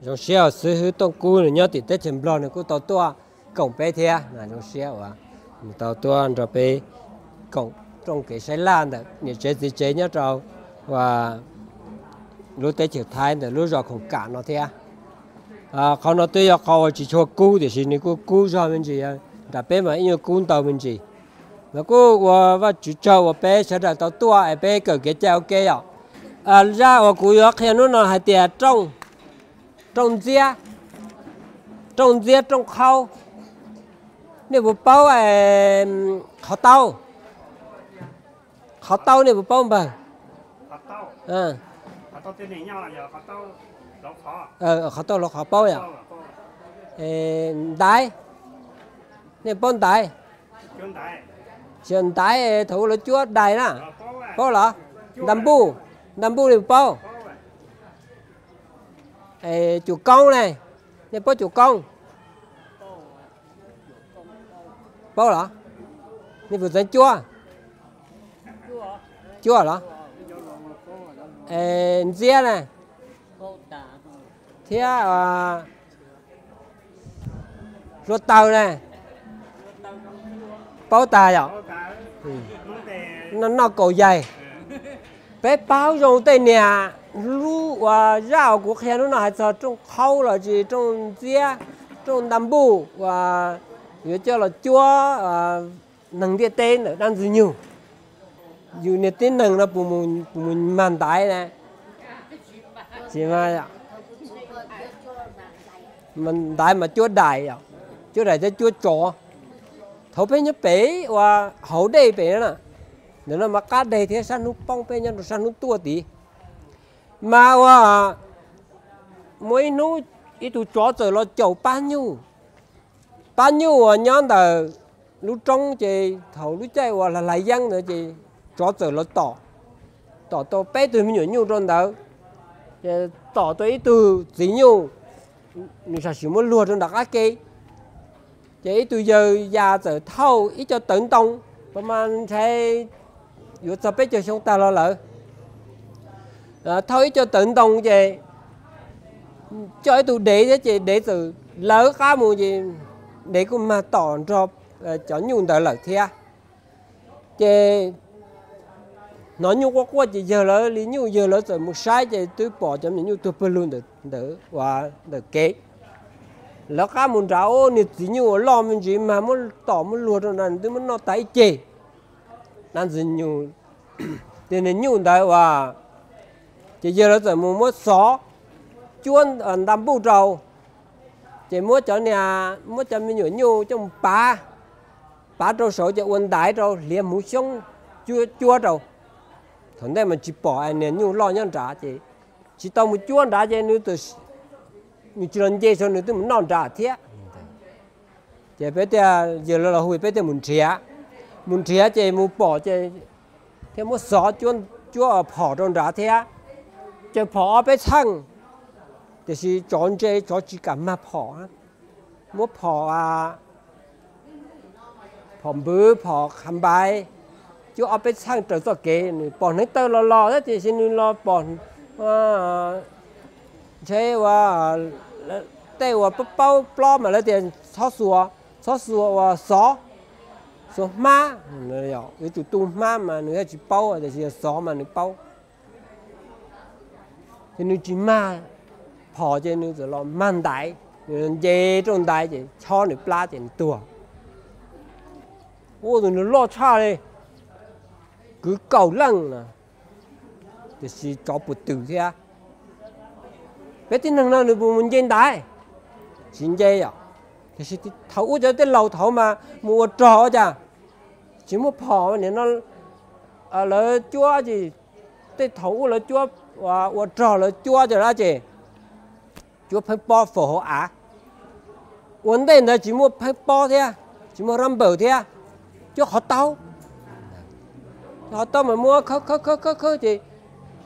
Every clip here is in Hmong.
Zoo siab uas xib hwb Tooj Kub nws nyob tim teb chaws Nplog nws kuj tau tuaj koom peb thiab. Zoo siab uas nws tau tuaj nrog peb koom rooj kev saib laj ntawm niam tsev txiv tsev nyob rau uas lub teb chaws Thaib ntawm lub zos Khoom Kam no thiab. Qhov no twb yog qhov uas tsis tshua kub tiam sis nws kuj kub zog me ntsis, nram peb mas ib nyuag kub ntau me ntsis. Mas kuj ua Vajtswv tsaug uas peb sawv daws tau tuaj es peb kawm kev cai ua ke yom. Zaj uas kuv yuav qhia hnub no hais tias rooj ntxiab, rooj ntxiab rooj qhaub. Nej puas paub qhov taub? Qhov taub nej puas paub npawg? Qhov taub hluav qhov paub yom. Ntaiv, nej paub ntaiv? Ntaiv thaum ub lawv cuab dais na, paub los? Nta npuj, nta npuj nej puas paub? Cuam koob ne, nej paub cuam koob? Paub los? Nej puas txeev cuab? Cuab los? Ntxiab ne, thiab hluav taws ne, paub tag yom. Noj kaus yaig. Peb paub zoo tej niag lub uas zaj uas kuv qhia hnub no hais txog rooj qhaub los sis rooj ntxiab, rooj nta npuj uas yuav coj los cuab neeg ntiaj teb ntawm dab Ntxwg Nyug. Yus niag tib neeg no puas mus mag ntaiv na? Tsis mag. Ntaiv mas cuab dais, cuab dais thiab cuab tsov. Thaum peb nyob pem uas hauv dej pem na, ntawm no mas qab deg thiab sab hnub poob, peb nyob rau sab hnub tuaj tid. Mas ua muaj ib hnub ib tug tsov txawm los caum pab nyuj. Pab nyuj uas nyob ntawm lub roob ces thaum lub caij uas hlais yeeb ntawd ces tsov txawm los tom, tom tau peb tug me nyuam nyuj rau ntawd, ces tom tau ib tug txiv nyuj, nws sam sim muab luag rau nram qab ke. Ces ib tug yawg yas txawm thauj ib co tawv ntoo, pab mas ntshai yuav txog peb caug xyoo tag los lawm. Thauj ib co tawv ntoo ces coj ib tug dev thiab ces dev txawm lawv qab mus ces dev kuj mag tom nrog cov nyuj ntawd lawm thiab. Ces hnov nyuj quaj quaj ces yawg lawv li nyuj yawg lawv txawm mus saib ces twb pom cov me nyuam nyuj tuag pawg lug ntawm, ntawm kev. Lawv qab mus nrad, ua niag txiv nyuj uas loj me ntsis mag muab tom muab luag rau nrad, nws twb muab noj tas ib ceg. Dab Ntxwg Nyug, ces niag nyuj ntawd uas, ces yawg lawv txawm mus muab xov cuab nta npuj rau, ces muab cov niag, muab cov me nyuam nyuj coj mus pav, pav rau saud ces ua ntaiv rau hliav hmuv xyoob cuab rau. Thaum ntej mas tsis pom niag nyuj loj nyob nrad ces tsis tau mus cuab nrad ces nws, nws tsis los nce saud, nws twb mus noj nrad thiab. Ces peb tias yawg lawv los hu peb thiaj mus nrhiav. Mus nrhiav ces mus pom ces thiaj muab xov cuab phom rau nrad thiab. Ces phom ob peb txheej, tiam sis tsov ntse tsov tsis kam mag phom. Muab phom, phom npwv phom qhav npaiv cuab ob peb txheej raws txoj kev, nws pom hneev taw los los thiab tiam sis nws los pom ntshe ua tej uas paub plob mas lawv tias txhob xuas, txhob xuas uas xov, xuas hmab, yuav tsum tu hmab mas nws thiaj tsis paub, tiam sis yog xov mas nws paub. Ces nws tsis mag phom ces nws txawm los mag ntaiv, nws nce rau ntaiv ces chob nws plab ces nws tuag. Ua tus nws loj tshaj li, kwv kaum leej na, tiam sis tsov puas twm thiab. Peb tib neeg no nws puas mus nce ntaiv? Tsis nce yom. Tiam sis thaum ub cov tej laus thaud mas mus ua rog ua cas tsis muaj phom, nim no lawv cuab ces tej thaum ub lawv cuab, ua rog lawv cuab cov dab ces cuab pheeb pob faus hauv av. Ua ntej ntawd tsis muaj pheeb pob thiab, tsis muaj rab npawm thiab, cuab qhov taub. Qhov taub mas muab khawb khawb khawb khawb khawb ces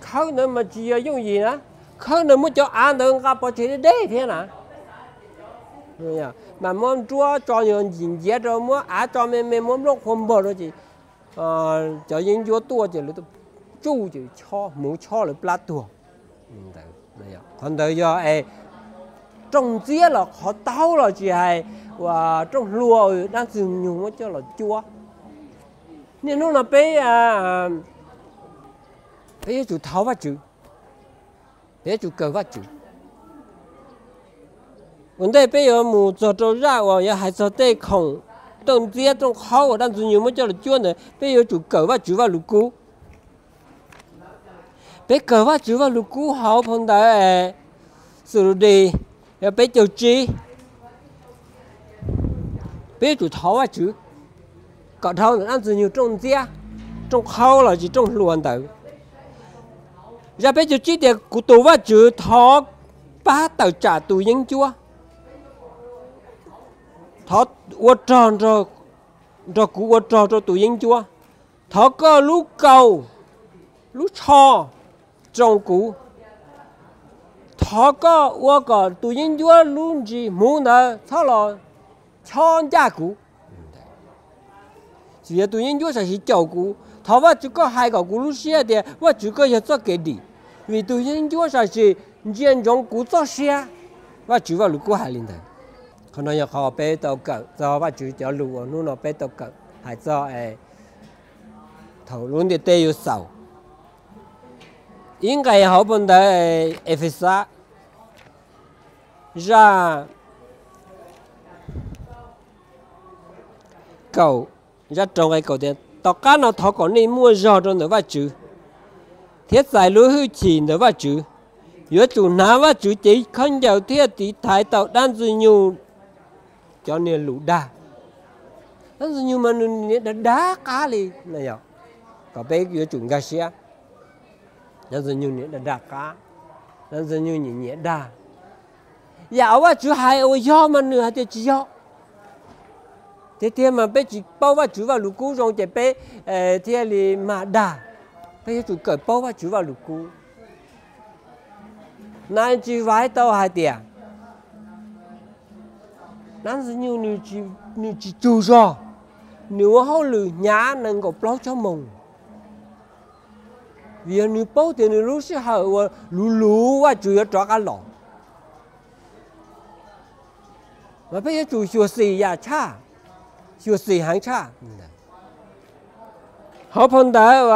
khawb ntawd mas tsis yog yooj yim na, khawb ntawd muab cov av ntawd nqa pov tseg deb deb thiab na. Mas muab nruab tso ncim nciav rau, muab av tso me me, muab nplooj qhuav npog rau ces cov yeeb ncuab tuaj ces lawv tsuj ces chob, hmuv chob lawv plab tuag. Qhov ntawd yog es Rooj ntxiab los qhov taub los tsis hais, uas rooj hlua dab ntxwg nyoog muab coj los cuab. Niaj hnub no peb, peb yuav tsum thov Vajtswv, peb yuav tsum kawm Vajtswv. Ua ntej peb yuav mus txog rau zaj uas yuav hais txog tej khoom rooj ntxiab rooj qhaub uas dab ntxwg nyoog muab coj los cuab ntawd, peb yuav tsum kawm Vajtswv Vajluskub. Peb kawm Vajtswv Vajluskub hauv phau ntawv Xus Lus Dis, yog peb caug tsib. Peb yuav tsum thov Vajtswv kom dhau ntawm dab ntxwg nyoog rooj ntxiab, rooj qhaub los tsis rooj hlua ntawd. Zaj peb caug tsib tias, kuv tus Vajtswv, thov pab tawm tsam tus yeeb ncuab, thov ua rog nrog kuv ua rog rau tus yeeb ncuab. Thov koj lub kaus, lub tsho tsoo kuv. Thov koj ua kom tus yeeb ncuab lub ntsis hmuv ntawd txhob los chob ncaj kuv. Tsis yog tus yeeb ncuab sam sim caum kuv. Thov Vajtswv koj hais kom kuv lub siab tias Vajtswv koj yog txoj kev dim, vim tus yeeb ncuab sam sim ntsia ntsoov kuv txoj sia. Vajtswv Vajluskub hais li ntawd. Qhov no yog qhov peb tau kawm txog Vajtswv cov lus uas hnub no peb tau kawm hais txog thaum lub ntiaj teb yuav xaus. Ib nqe hauv phau ntawv Efexas, zaj kaum, zaj rau nqe kaum tias, tom qab no thov kom nej muaj zog rau ntawm Vajtswv thiab txais lub hwj chim ntawm Vajtswv. Yuav tsum hnav Vajtswv cev khaub ncaws thiaj tiv thaiv tau dab ntxwg nyoog cov niag lus dag. Dab ntxwg nyoog mas nws niaj dag dag qab li no, kom peb yuav tsum nkag siab. Dab ntxwg nyoog niaj dag dag qab, dab ntxwg nyoog nyiam nyiam dag. Yam uas Vajtswv hais uas yog mas nws hais tias tsis yog. Tiag tiag mas peb tsis paub Vajtswv Vajluskub zoo ces peb thiaj li mag dag. Peb yuav tsum kawm paub Vajtswv Vajluskub. Nais Ntsis Vais tau hais tias, dab ntxwg nyoog nws tsis tsug zog, nws ua hauj lwm hnyav nees nkaum plaub choj moos, vim yog nws paub tias nws lub sij hawm uas luv luv Vajtswv yuav rov qab los. Mas peb yuav tsum xyuam xim yam tshaj, xyuam xim heev tshaj. Hauv phau ntawv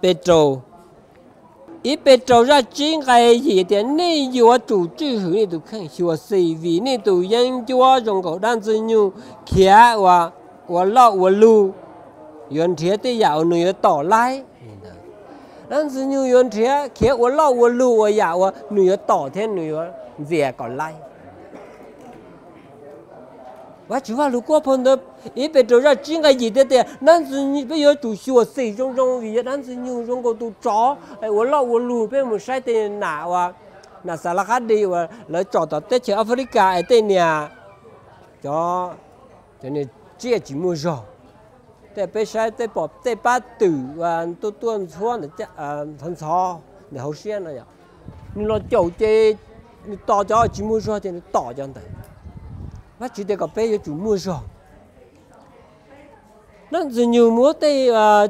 Petraus, ib Petraus zaj tsib nqe yim tias, nej yuav tsum tswj hwm nej tus kheej, xyuam xim vim nej tus yeeb ncuab zoo nkaus dab ntxwg nyoog khiav ua loj ua lug, yuav nrhiav tej yam uas nws yuav tom laib. Dab ntxwg nyoog yuav nrhiav khiav ua loj ua lug ua yam uas nws yuav tom thiab nws yuav ntxias kom laib. Vajtswv Vajluskub phau ntawv ib Petraus zaj tsib nqe yim thiaj tias, dab ntxwg nyoog peb yuav tsum xyuam xim zoo zoo vim yog dab ntxwg nyoog zoo nkaus tus tsov ua loj ua lug. Peb mus saib tej nam uas, nam xav laj qab di uas lawv tsom tom teb chaws Africa es tej niag, cov, cov niag tsiaj tsis muaj zog. Tej peb saib tej pom tej pab twm tuaj tuaj ntxhuab ntxhov ntxhov ntawm hauv siab no, nws los caum ces nws tos cov tsis muaj zog ces nws tom cov ntawd. Vajtswv tias kom peb yuav tsum muaj zog. Dab ntxwg nyoog muab tej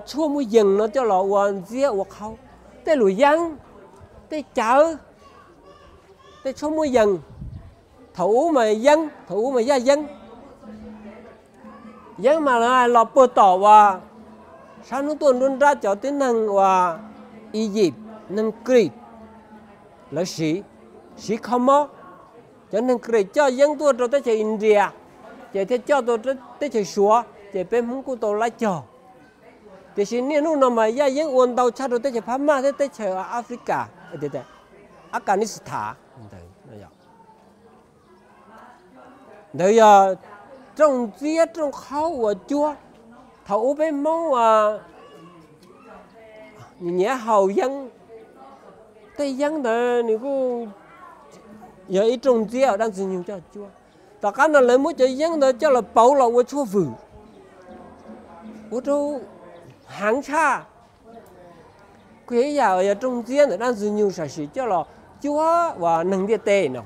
tshuaj muaj yees no coj los ua ntxiab ua qhaub, tej luam yeeb, tej cawv, tej tshuaj muaj yees. Thaum ub mas yeeb, thaum ub mas yaj yeeb. Yeeb mas lawv los puag tom uas sab hnub tuaj nruab nrab cov tib neeg uas Egypt, neeg Greek, lawv siv, siv kho mob. Cov neeg Greek coj yeeb tuaj rau teb chaws India, ces thiaj coj tuaj teb chaws Suav ces peb Hmoob kuj tau laib cog. Tiam sis niaj hnub no mas yaj yeeb ua ntau tshaj rau teb chaws Phab Maj thiab teb chaws Africa, Afghanistan. Ntawd yog rooj ntxiab rooj qhaub uas cuab. Thaum ub peb Hmoob nyiam haus yeeb, tej yeeb ntawd nws kuj yog ib rooj ntxiab dab ntxwg nyoog coj cuab. Tom qab no lawv muab cov yeeb ntawd coj los pauv los ua tshuaj vwm, ua rau heev tshaj. Kuj yog ib yam uas yog rooj ntxiab ntawm dab ntxwg nyoog sam sim coj los cuab uas neeg ntiaj teb no.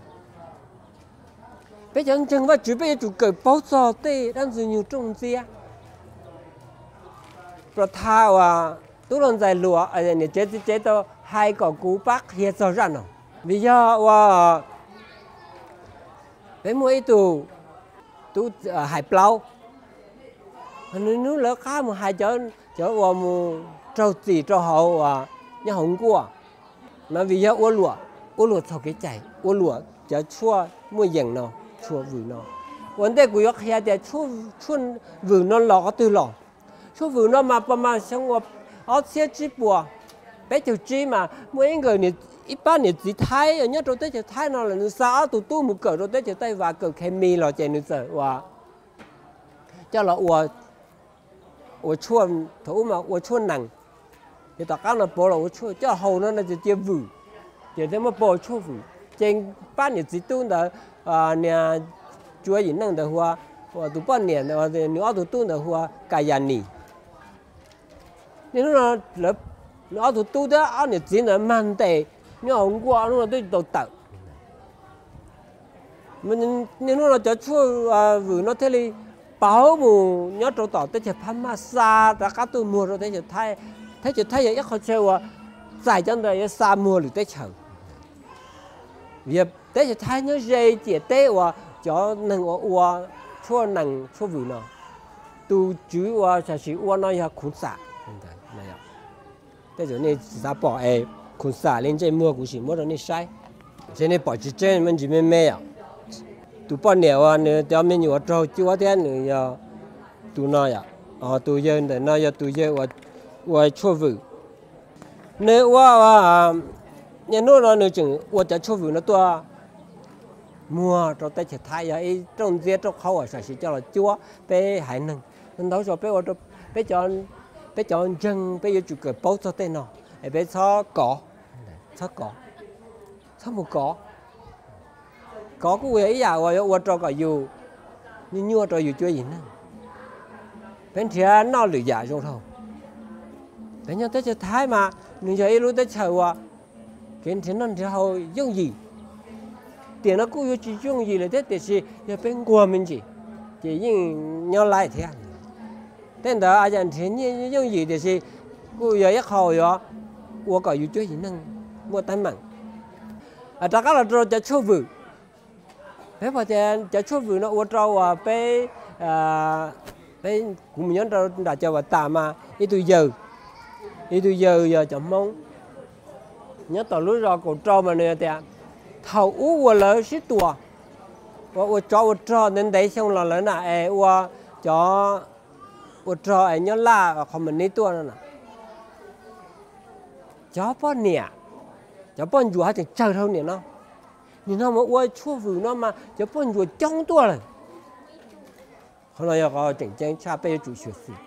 Peb cov ntseeg Vajtswv peb yuav tsum kawm paub txog tej dab ntxwg nyoog rooj ntxiab. Pom tha uas tub hluas ntxhais hluas niam tsev txiv tsev tau hais kom kuv pab qhia txog zaj no. Vim yog ua peb muaj ib tug tub hais plaub, nws hnub lawv qab mus hais cov uas mus raug txim rau hauv uas nyob hauv nkuaj, mas vim yog ua luam, ua luam txog kev cai, ua luam cov tshuaj muaj yees no, tshuaj vwm no. Ua ntej kuv yuav qhia tias tshuaj vwm no los qhov twg los. Tshuaj vwm no mas pab mas xyoo uas ob txhiab tsib puas peb caug tsib mas muaj ib nkawm, ib pab niam txiv Thaib nyob rau teb chaws Thaib no lawm, nws xa ob tug tub mus kawm rau teb chaws Thaib Vas kawm khes mis los ces nws txawm ua coj los ua, ua tshuaj, thaum ub mas ua tshuaj nees, ces tom qab no pauv los ua tshuaj coj haus no no ces cia vwm, ces thiaj muab pauv tshuaj vwm. Ces pab niam txiv tub ntawd, niag Cuab Yim Neej ntawd hu ua, tus poj niam, nws ob tug tub ntawd hu ua Kas Yas Nis. Niaj hnub no nws ob tug tub thiab ob niam txiv ntawd mag ntes nyob hauv nkuaj, hnub no twb tsis tau tawm. Niaj hnub no cov tshuaj vwm no thiaj li pauv mus nyob rau tom teb chaws Phab Maj xa rov qab tuaj muag rau teb chaws Thaib. Teb chaws Thaib yog ib qho chaw uas txais cov ntawd yuav xa muag lwm teb chaws. Vim yog teb chaws Thaib nyob ze ciam teb uas cov neeg uas ua tshuaj nees tshuaj vwm no, tus tswv uas sam sim ua no yog Khun Xam. Tej zaum nej tsis xav pom es Khun Xam li ntsej muag kuv sim muab rau nej saib, ces nej pom tsis tseeb, me ntsis me me os. Tus poj niam uas nws cov me nyuam raug cuab thiab nws yog tus no yom. Tus yawg ntawm no yog tus yawg ua tshuaj vwm. Nws ua, niaj hnub no nws tseem ua cov tshuaj vwm no tuaj muag rau teb chaws Thaib, yog ib rooj ntxiab rooj qhaub uas sam sim coj los cuab peb haiv neeg. Ntau zaus peb ua rau peb cov ntseeg peb yuav tsum kawm paub txog tej no es peb txhob kov, txhob kov, txhob mus kov. Kov kuj yog ib yam uas yuav ua rau kom yus nyuaj nyuaj rau yus cuab yim neeg. Peb nrhiav noj lwm yam zoo dhau. Peb nyob teb chaws Thaib mas nws yog ib lub teb chaws uas kev nrhiav noj nrhiav haus yooj yim. Tiam no kuj yuav tsis yooj yim lawm thiab, tiam sis yog peb nquag me ntsis ces yeej nyob laij thiab. Tej ntawd a yam nrhiav nyiaj yooj yim tiam sis kuj yog ib qho yuav ua kom yus cuab yim neeg muaj teeb meem. Rov qab los rau cov tshuaj vwm. Peb pom tias cov tshuaj vwm no ua rau uas peb, peb, kuv mus nyob rau nram cov Vam Tas mas ib tug yawg, ib tug yawg yog cov Hmoob nyob tom lub zos Kaum Rau mas nws tias thaum ub uas lawv sib tua, uas ua tsov ua rog ntev ntev xyoo los lawv na es ua cov ua rog es nyob laj qhov mas neb tuaj no na, cov poj niam, cov poj ntsuam haj tseem tsawg dhau niam no. Nim no mas ua tshuaj vwm no mas cov poj ntsuam coob tuaj lawm. Qhov no yog qhov tseem ceeb tshaj peb yuav tsum xyuam xim.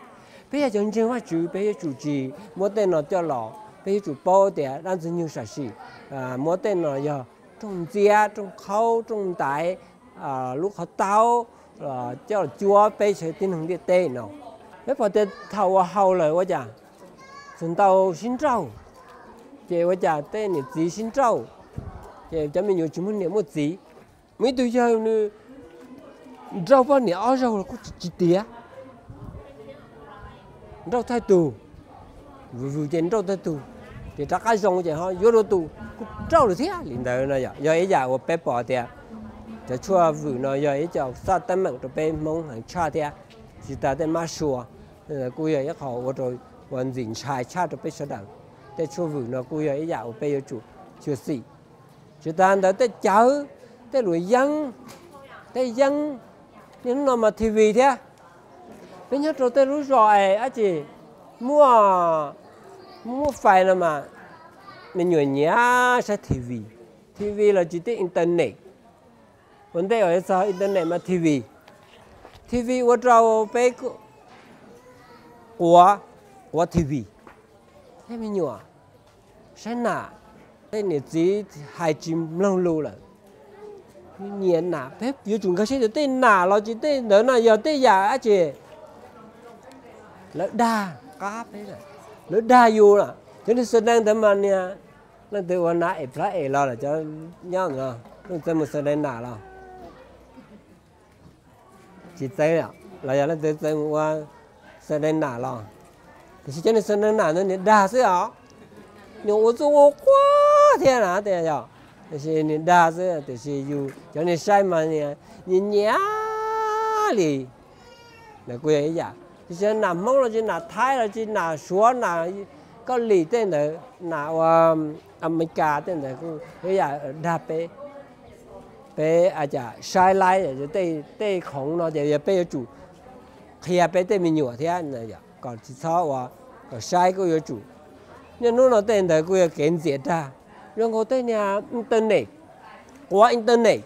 Peb yog cov ntseeg Vajtswv peb yuav tsum tsis muab tej no coj los, peb yuav tsum paub tias dab Ntxwg Nyoog sam sim muab tej no yog rooj ntxiab, rooj qhaub, rooj ntaiv, lub qhov taub coj los cuab peb sawv tib neeg ntiaj teb no. Peb pom tias thaum uas haus lawm ua cas txog ntau sib nrauj, ces ua cas tej niam txiv sib nrauj, ces cov me nyuam tsis muaj niam muaj txiv. Muaj ib tug yawg nws nrauj poj niam ob zaug los kuj tsis tiav, nrauj thaij tug, vwm vwm ces nrauj thaij tug, ces rov qab zoo ces ho yuav dua tus kuj nrauj lawm thiab li ntawd no. Yog ib yam uas peb pom tias cov tshuaj vwm no yog ib co xaj teeb meem rau peb Hmoob heev tshaj thiab, tsis tas tej mab sua, kuj yog ib qho ua rau, ua ntxim ntshai tshaj rau peb sawv daws. Tej tshuaj vwm no kuj yog ib yam uas peb yuav tsum xyuam xim. Tsis tas ntawd tej cawv, tej luam yeeb, tej yeeb, niaj hnub no mas T V thiab. Peb nyob rau tej lub zos es dab tsi muaj, muaj fais no mas me nyuam nyiam saib T V. T V los tsis, tej internet. Ua ntej uas txog internet mas T V, T V ua rau peb quav, quav T V. Tej me nyuam saib nam, tej niam txiv hais tsis mloog lus lawm. Nyiam nam, peb yuav tsum nkag siab tias tej nam los tsis, tej ntawd no yog tej yam dab tsi lawv dag qab peb, lawv dag yus lawm. Cov neeg xa dee ntawd mas niag leej twg ua nam es plab es los lawm cov nyob ntawd, leej twg mus xa dee nam los tsis txawv, los yog leej twg txawv mus ua xa dee nam los, tiam sis cov neeg xa dee nam ntawd niag dag xwb os. Nyuam ua txuj ua quag thiab na tias yog Tiam sis niag dag xwb, tiam sis yus cov niag saib mas nyiam nyiam li. Kuj yog ib yam, tiam sis nam Hmoob los tsis, nam Thaib los tsis, nam Suav, nam Kaus Lim tej ntawd, nam ua Amelikas tej ntawd kuj ib yam dag peb. Peb cas saib laib tej khoom no ces yog peb yuav tsum qhia peb tej me nyuam thiab, kom tsis txhob ua, kom saib kuj yuav tsum. Niaj hnub no tej ntawd kuj yog kev ntxias dag, zoo nkaus tej niag internet, quav internet,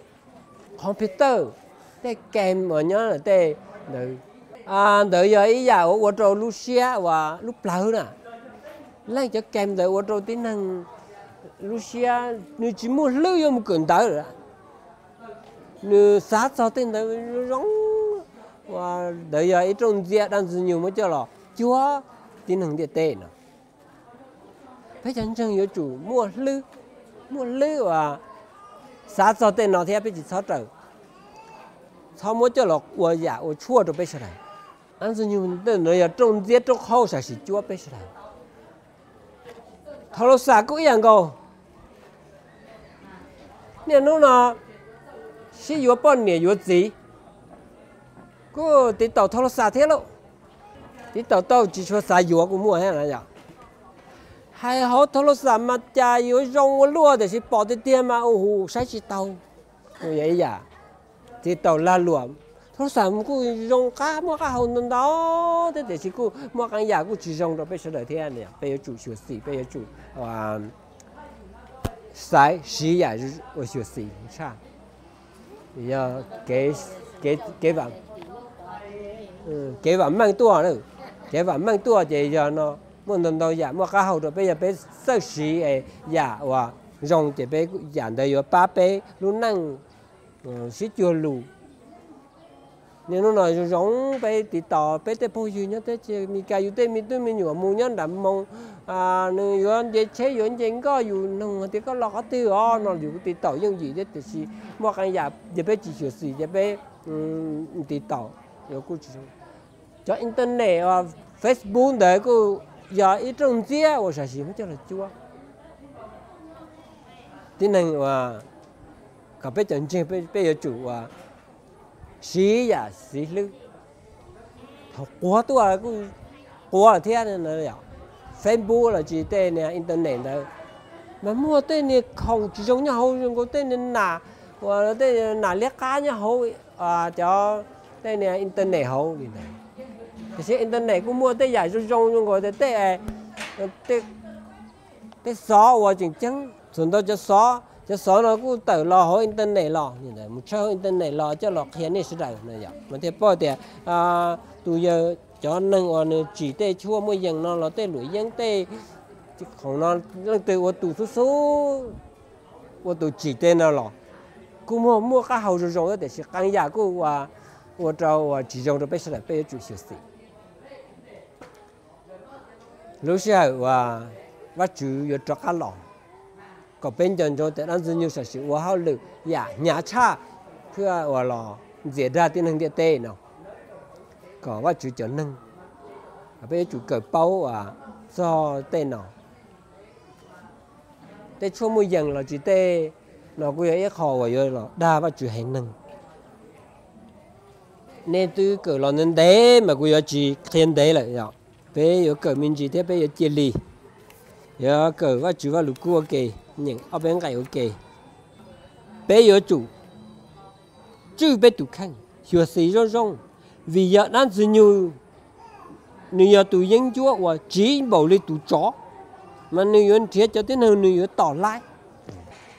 computer, tej game uas nyob tej ntawd, ntawd yog ib yam uas ua rau lub siab uas lub plawv na. Leej cov game ntawd ua rau tib neeg lub siab nws tsis muaj hlwb yuav mus kawm ntawv lawm. Nws xav txog tej ntawd zoo zoo, ntawd yog ib rooj ntxiab dab Ntxwg Nyoog muab coj los cuab tib neeg ntiaj teb no. Peb cov ntseeg yuav tsum muaj hlwb, muaj hlwb uas xav txog tej no thiab peb tsis txhob raws, txhob muab coj los ua yam ua tshuaj rau peb sawv daws. Dab Ntxwg Nyoog no yog rooj ntxiab rooj qhaub sam sim cuab peb sawv daws. Thauj las xas kuj ib yam nkaus. Niaj hnub no sib yuav poj niam yuav txiv, kuj tiv taum thauj las xas thiab lauj. Tiv taum tau tsis tshua xav yuav kuj muaj thiab. Hais hauv thauj las xas mas cas yuav zoo ua luaj, tiam sis pom tiag tiag mas u hu saib tsis taus. Kuj yog ib yam, tiv taum lag luam, thauj las xas kuj zoo qab, muaj qab hau ntau ntau thiab, tiam sis kuj muaj qee yam kuj tsis zoo rau peb sawv daws thiab. Peb yuav tsum xyuam xim, peb yuav tsum xaiv siv yam uas xyuam xim tshaj. Yog kev vam meej tuaj, kev vam meej tuaj ces yog no muaj ntau ntau yam muaj qab hau rau peb, yog peb txawj siv yam uas zoo ces peb yam ntawd yuav pab peb lub neej sib cuag lus. Niaj hnub no zoo zoo peb tiv taum peb tej phooj ywg nyob teb chaws Amelikas, yus tej me tub me nyuam mus nyob nram moos, nws yuav nce tsheb yuav nce nkoj, yus nug hais tias koj los qhov twg os no yus kuj tiv taum yooj yim thiab, tiam sis muaj qee yam yog peb tsis xyuam xim ces peb tiv taum kuj tsis zoo. Cov internet, Facebook ntawd kuj yog ib rooj ntxiab uas sam sim muab coj los cuab tib neeg uas kom peb cov ntseeg peb yuav tsum uas siv yam siv hlwb. Thaum quav tuaj kuj quav thiab, Facebook los sis tej niag internet ntawd mas muaj tej niag khoom tsis zoo nyob hauv, zoo nkaus tej niag nam, uas tej nam liab qab nyob hauv, cov tej niag internet hauv li ntawd. Tiam sis internet kuj muaj tej yam zoo zoo zoo nkaus tej, tej xov uas tseem ceeb, txhua ntau cov xov, cov xov no kuj tawm los hauv internet los, mus tshawb hauv internet los coj los qhia nej sawv daws no mas thiaj paub tias tus yawg, cov neeg uas nws tsim tej tshuaj muaj yees no los tej luam yeeb tej khoom no leej twg ua tus xub xub, ua tus tsim tej no los kuj muaj, muaj qab hau zoo zoo, tiam sis qee yam kuj ua rau uas tsis zoo rau peb sawv daws, peb yuav tsum xyuam xim. Lub sij hawm uas Vajtswv yuav rov qab los, kom peb nco ntsoov tias dab Ntxwg Nyoog tam sim ua hauj lwm yam hnyav tshaj thiab uas los ntxias dag tib neeg ntiaj teb no, kom Vajtswv cov neeg, peb yuav tsum kawm paub txog tej no. Tej tshuaj muaj yees los tsis tej no kuj yog ib qho uas yuav los dag Vajtswv haiv neeg. Nej twb kawm los ntev ntev mas kuv yuav tsis qhia ntev lawm os. Peb yuav kawm me ntsis thiab peb yuav cia li, yuav kawm Vajtswv Vajluskub ua ke, nyeem ob peb nqaim ua ke. Peb yuav tsum tswj peb tus kheej, xyuam xim zoo zoo, vim yog dab Ntxwg Nyoog nws yog tus yeeb ncuab uas tsiv npaum li tus tsov, mas nws yuav nrhiav cov tib neeg nws yuav tom laib.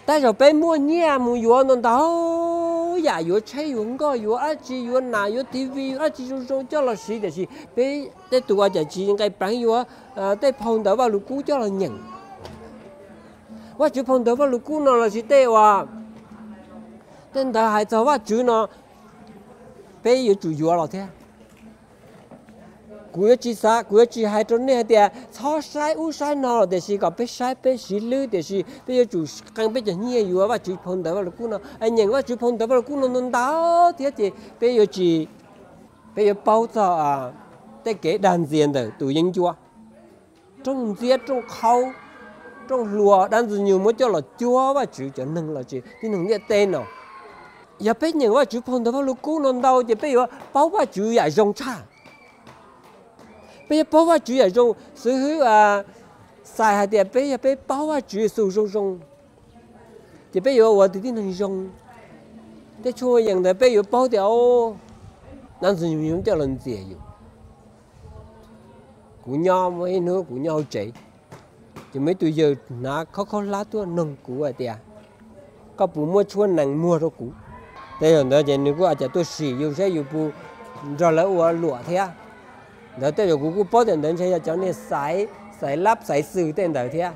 Tej zaum peb muaj nyiaj mus yuav ntau ntau yam, yuav tsheb yuav nkoj yuav dab tsi, yuav nam yuav TV yuav dab tsi zoo zoo coj los siv, tiam sis peb tej tus ua cas tsis nqis peev yuav tej phau ntawv Vajluskub coj los nyeem. Vajtswv phau ntawv Vajluskub no los sis tej uas tej ntawd hais txog Vajtswv no, peb yuav tsum yuav los thiab. Kuv yuav tsis xav, kuv yuav tsis hais rau nej hais tias txhob saib ub saib no, tiam sis kom peb saib peb siv hlwb, tiam sis peb yuav tsum qee peb cov nyiaj yuav Vajtswv phau ntawv Vajluskub no, nyeem Vajtswv phau ntawv Vajluskub no ntau ntau thiab ces peb yuav tsis, peb yuav paub txog tej kev dag ntxias ntawm tus yeeb ncuab. Rooj ntxiab rooj qhaub, rooj hlua dab Ntxwg Nyoog muab coj los cuab Vajtswv cov neeg los sis tib neeg ntiaj teb no. Yog peb nyeem Vajtswv phau ntawv Vajluskub no ntau ces peb yuav paub Vajtswv yam zoo tshaj. Peb yuav paub Vajtswv yam zoo, xib hwb Xais hais tias peb yog peb paub Vajtswv Yexus zoo zoo, ces peb yuav ua tib neeg zoo. Tej tshuaj yees ntawd peb yuav paub tias dab Ntxwg Nyoog coj los ntxias yus. Kuv nyob muaj ib hnub kuv nyob hauv tsev, ces muaj ib tug yawg hnav khaub khaub hlab tuaj noog kuv hais tias, koj puas muaj tshuaj nees muag rau kuv? Tej zaum ntawd ces nws kuj ua cas tuaj sim yus saib yus puas nrog lawv ua luam thiab. Ntawd tej zaum kuv kuj paub tias ntawd ntshe yog cov niag xaiv, xaiv lab xaiv xwm tej ntawd thiab.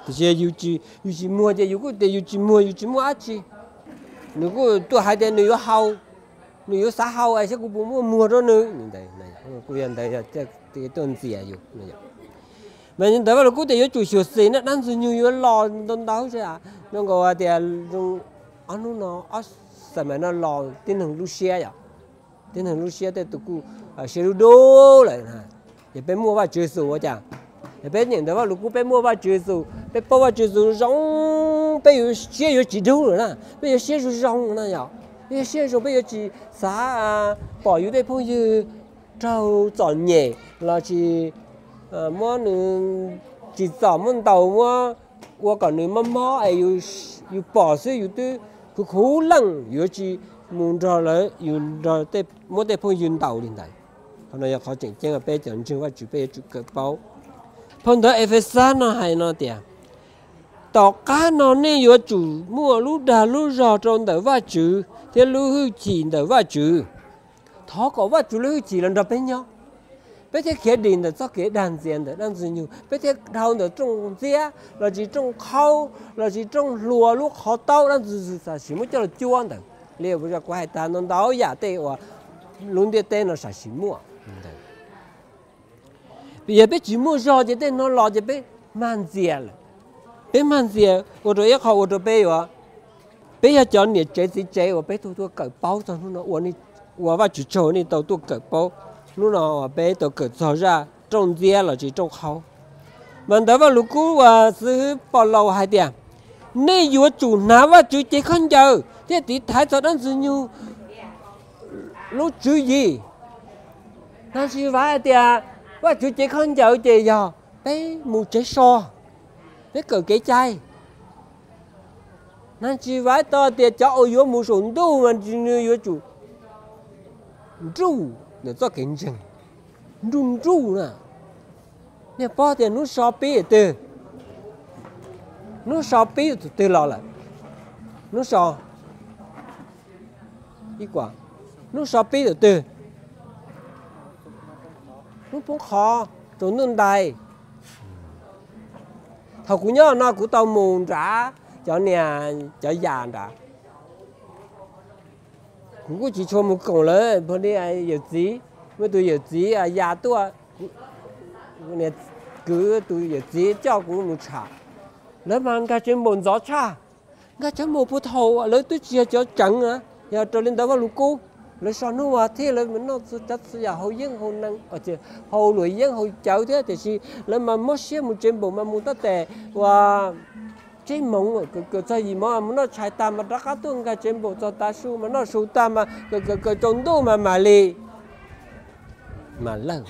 Tiam sis yus tsis muag ces yus kuj tias yus tsis muag, yus tsis muaj dab tsi. Nws kuj tuaj hais tias nws yuav haus, nws yuav xav haus es saib kuv puas muaj muag rau nws. Kuj yog ntawd tuaj ntxias yus. Mas ntawd Vajluskub tias yuav tsum xyuam xim na, dab Ntxwg Nyoog yuav los ntau ntau. Zoo nkaus tias ob hnub no, ob xav mas no los tib neeg lub siab yom, tib neeg lub siab tej tus kuj siab dub dub lawm. Ces peb muaj Vajtswv Yexus ua cas? Yog peb nyeem ntawv Vajluskub peb muaj Vajtswv Yexus, peb paub Vajtswv Yexus zoo, peb yuav siab yuav tsis dub lawm na, peb yuav siab zoo zoo na yom. Peb yuav siab zoo, peb yuav tsis xav pom yus tej phooj ywg raug txom nyem los sis muab nws tsim txom muab ntaus, muab ua kom nws mob mob es yus pom xwb yus twb khuv khuv leej, yuav tsis mus nrog lawv, yus nrog muab tej phooj ywg ntaus li ntawd. Qhov no yog qhov tseem ceeb peb cov ntseeg Vajtswv peb yuav tsum kawm paub. Phau ntawv Efexas no hais no tias, tom qab no nej yuav tsum muaj lub dag lub zog rau ntawm Vajtswv thiab lub hwj chim ntawm Vajtswv. Thov kom Vajtswv lub hwj chim los nrog peb nyob, peb thiaj khiav dim ntawm txoj kev dag ntxias ntawm dab Ntxwg Nyoog, peb thiaj dhau ntawm rooj ntxiab los sis rooj qhaub los sis rooj hlua lub qhov taub dab Ntxwg Nyoog tam sim muab coj los cuab ntawd li. Kuv hais tag ntau ntau yam tej uas lub ntiaj teb no tam sim muaj ntawd. Yog peb tsis muaj zog ces tej no los ces peb mag ntxias lawm. Peb mag ntxias ua rau ib qho ua rau peb yuav, peb yog cov niam tsev txiv tsev uas peb tau tuaj kawm paub txog hnub no, ua Vajtswv tsaug nej tau tuaj kawm paub hnub no uas peb tau kawm txog zaj rooj ntxiab los sis rooj qhaub. Mas ntawv Vajluskub uas xib hwb Paulus hais tias, nej yuav tsum hnav Vajtswv cev khaub ncaws thiab tiv thaiv txog dab Ntxwg Nyoog lub tswv yim. Nag tsis vaiv hais tias Vajtswv cev khaub ncaws ces yog peb mus tsev so, peb kawm kev cai. Nag tsis vaiv tau tias cov uas yuav mus saum ntuj mas nws yuav tsum nruj ntawm txoj kev ntseeg, nruj nruj na. Nej paub tias hnub so pib twg? Hnub so pib tus twg los lawm? Hnub so, ib, hnub so pib tus twg? Hnub poob qho, tsaus ntuj ntais. Thaum kuv nyob no kuv tau mus nrad cov niag, cov yas nrad. Kuv kuj tsis tshua mus koom lawv, yawm txiv, muaj tus yawm txiv yas tuaj, kwv tus yawm txiv coj kuv mus tsham. Lawv mas nkag tsev npaum ntxov tshaj, nkag tsev npaum puag thaum lawv twb tsis yog cov tseev, yog raws li ntawv Vajluskub. Lawv so hnub vas thiv lawv noj txhua yam hau yeeb hau nees, hau luam yeeb hau cawv thiab, tiam sis lawv mas mob siab mus tsev npaum mas mus tab tes uas tsib moos, kawm txog yim moos mus noj tshais tag mas rov qab tuaj nkag tsev npaum txog tav su mas noj su tag mas kawm kawm tsaus ntuj mas mam li mam lawj.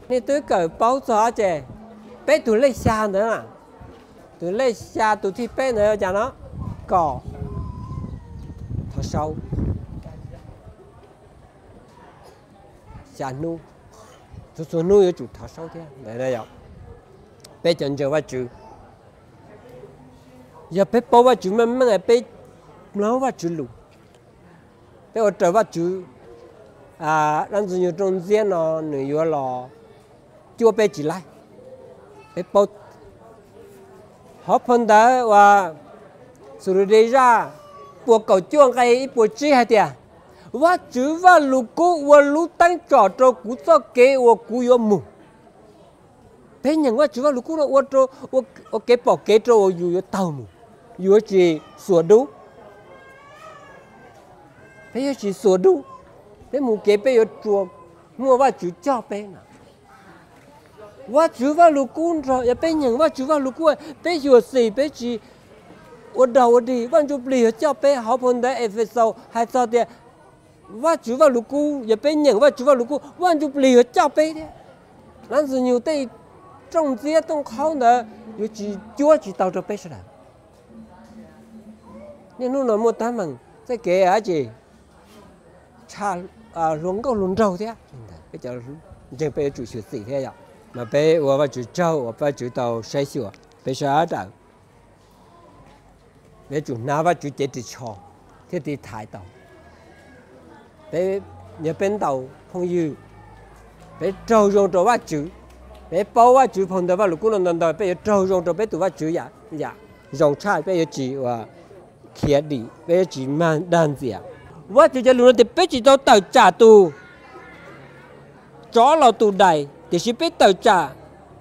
Nej twb kawm paub txog dab tsi? Peb tug lej xya ntawd, tus lej xya tus thib peb ntawd ua cas no? Kom thov saub xya hnub, txhua txhua hnub yuav tsum thov saub thiab. Peb cov ntseeg Vajtswv, yog peb paub Vajtswv meej meej, peb mloog Vajtswv lus, peb ua raws Vajtswv, dab Ntxwg Nyoog rooj ntxiab no nws yuav los cuab peb tsis laib. Peb paub hauv phau ntawv uas Xus Lus Dej zaj puas kaum cuaj nqe ib puas tsib hais tias, Vajtswv Vajluskub ua lub teeb tsom rau kuv txoj kev uas kuv yuav mus. Peb nyeem Vajtswv Vajluskub no ua kev pom kev rau uas yus yuav taug mus, yuav tsis xuas dub. Peb yuav tsis xuas dub, peb mus kev peb yuav tsum muaj Vajtswv coj peb no. Vajtswv Vajluskub nrog, yog peb nyeem Vajtswv Vajluskub, peb xyuam xim, peb tsis ua dog ua dig, Vaj Ntsujplig yuav coj peb. Hauv phau ntawv Efexaus hais txog tias Vajtswv Vajluskub, yog peb nyeem Vajtswv Vajluskub, Vaj Ntsujplig yuav coj peb thiab. Dab Ntxwg Nyoog tej rooj ntxiab rooj qhaub ntawd yuav tsis cuab tsis tau rau peb sawv daws. Niaj hnub no muaj teeb meem txoj kev dab tsi tshaj hluas nkauj hluas nraug thiab. Peb cov ntseeg peb yuav tsum xyuam xim thiab yom, mas peb ua Vajtswv tsaug uas Vajtswv tau saib xyuas peb sawv daws. Peb yuav tsum hnav Vajtswv cev ris tsho thiaj tiv thaiv tau. Peb, yog peb ntaus phooj ywg, peb raug zoo rau Vajtswv, peb paub Vajtswv phau ntawv Vajluskub no ntau ntau, peb yuav raug zoo rau peb tus Vajtswv yam, yam zoo tshaj, peb yuav tsis ua khiav dim, peb yuav tsis mag dag ntxias. Vajtswv cov lus no tias peb tsis tau tawm tsam tus tsov los tus dais, tiam sis peb tawm tsam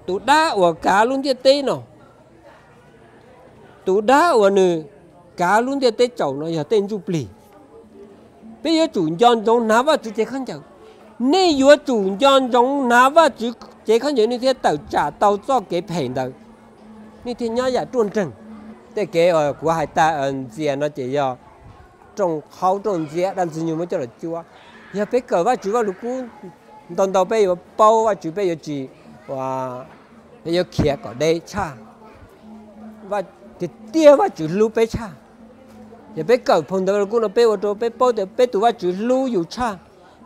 tus dab uas kav lub ntiaj teb no. Tus dab uas nws kav lub ntiaj teb tsaus no yog tej ntsuj plig. Peb yuav tsum nco ntsoov hnav Vajtswv cev khaub ncaws. Nej yuav tsum nco ntsoov hnav Vajtswv cev khaub ncaws, nej thiaj tawm tsam tau txoj kev phem ntawd, nej thiaj nyob yam ruaj nreeg. Tej kev uas kuv hais tas ntxias no ces yog rooj qhaub rooj ntxiab Dab Ntxwg Nyoog muab coj los cuab. Yog peb kawm Vajtswv Vajluskub ntau ntau, peb yuav paub Vajtswv, peb yuav tsis, peb yuav khiav kom deb tshaj. Tiag tiag Vajtswv hlub peb tshaj. Yog peb kawm phau ntawv Vajluskub no, peb ua rau peb paub tias peb tus Vajtswv hlub yus tshaj.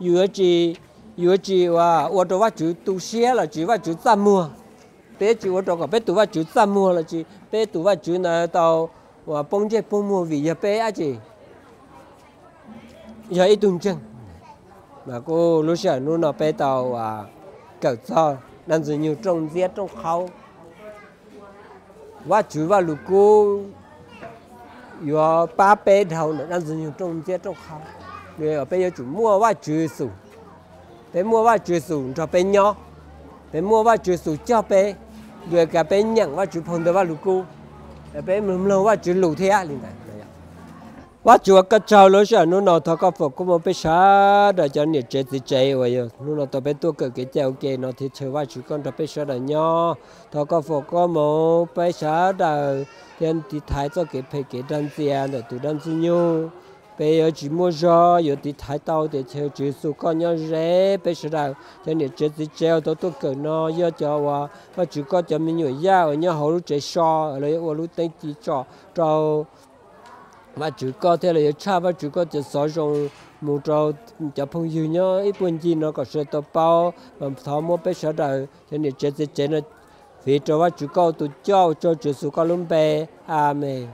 Yus yuav tsis, yus yuav tsis ua rau Vajtswv tu siab los sis Vajtswv txaj muag. Peb yuav tsis ua rau kom peb tus Vajtswv txaj muag los sis peb tus Vajtswv ntawd tau poob ntsej poob muag vim yog peb dab tsi, yog ib tug ntseeg. Mas kuj lub sij hawm hnub no peb tau kawm txog Dab Ntxwg Nyoog rooj ntxiab rooj qhaub. Vajtswv Vajluskub yuav pab peb dhau ntawm Dab Ntxwg Nyoog rooj ntxiab rooj qhaub. Peb yuav tsum muaj Vajtswv Yexus, peb muaj Vajtswv Yexus nrog peb nyob, peb muaj Vajtswv Yexus coj peb, yuav kom peb nyeem Vajtswv phau ntawv Vajluskub, peb mloog Vajtswv lus thiab li ntawd. Vajtswv ua koj tsaug lub sij hawm hnub no, thov koj foom koob hmoov peb sawv daws cov niam tsev txiv tsev uas yog hnub no tau peb tuaj kawm kev cai ua ke no thiab chaw Vajtswv koj nrog peb sawv daws nyob. Thov koj foom koob hmoov peb sawv daws thiab tiv thaiv txoj kev phem kev dag ntxias ntawm tus Dab Ntxwg Nyoog. Peb yuav tsis muaj zog yuav tiv thaiv tau tias chaw Tswv Yexus koj nyob ze peb sawv daws. Cov niam tsev txiv tsev uas tau tuaj kawm no yog cov uas Vajtswv koj cov me nyuam yaj uas nyob hauv lub tsev so, lawv yuav ua lub teeb ci tsom rau Vajtswv koj thiab lawv yuav tshaj Vajtswv koj cov xov zoo mus rau cov phooj ywg nyob ib puag ncig no kom sawv daws tau paub. Mas thov muab peb sawv daws cov niam tsev txiv tsev no fiv rau Vajtswv koj tus coj ua tsaug Tswv Yexus koj lub npe. Amees.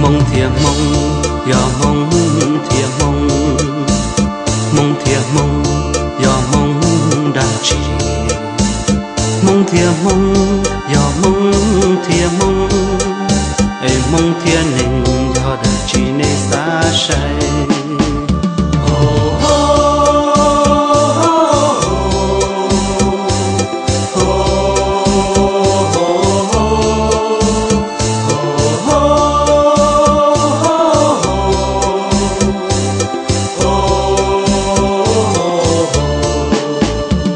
Hmoob thiab Hmoob, yog Hmoob thiab Hmoob, Hmoob thiab Hmoob, yog Hmoob dab tsi? Hmoob thiab Hmoob, yog Hmoob thiab Hmoob, es Hmoob thiab neeg yog dab tsi nej xav saib?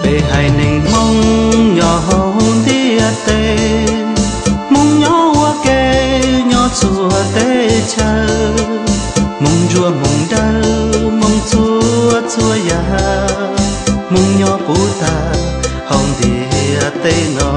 Peb haiv neeg Hmoob nyob hauv ntiaj teb, Hmoob nyob ua ke nyob txhua teb chaws, Hmoob ntsuab Hmoob dawb Hmoob txhua txhua yam, Hmoob nyob puv tag hauv ntiaj teb no.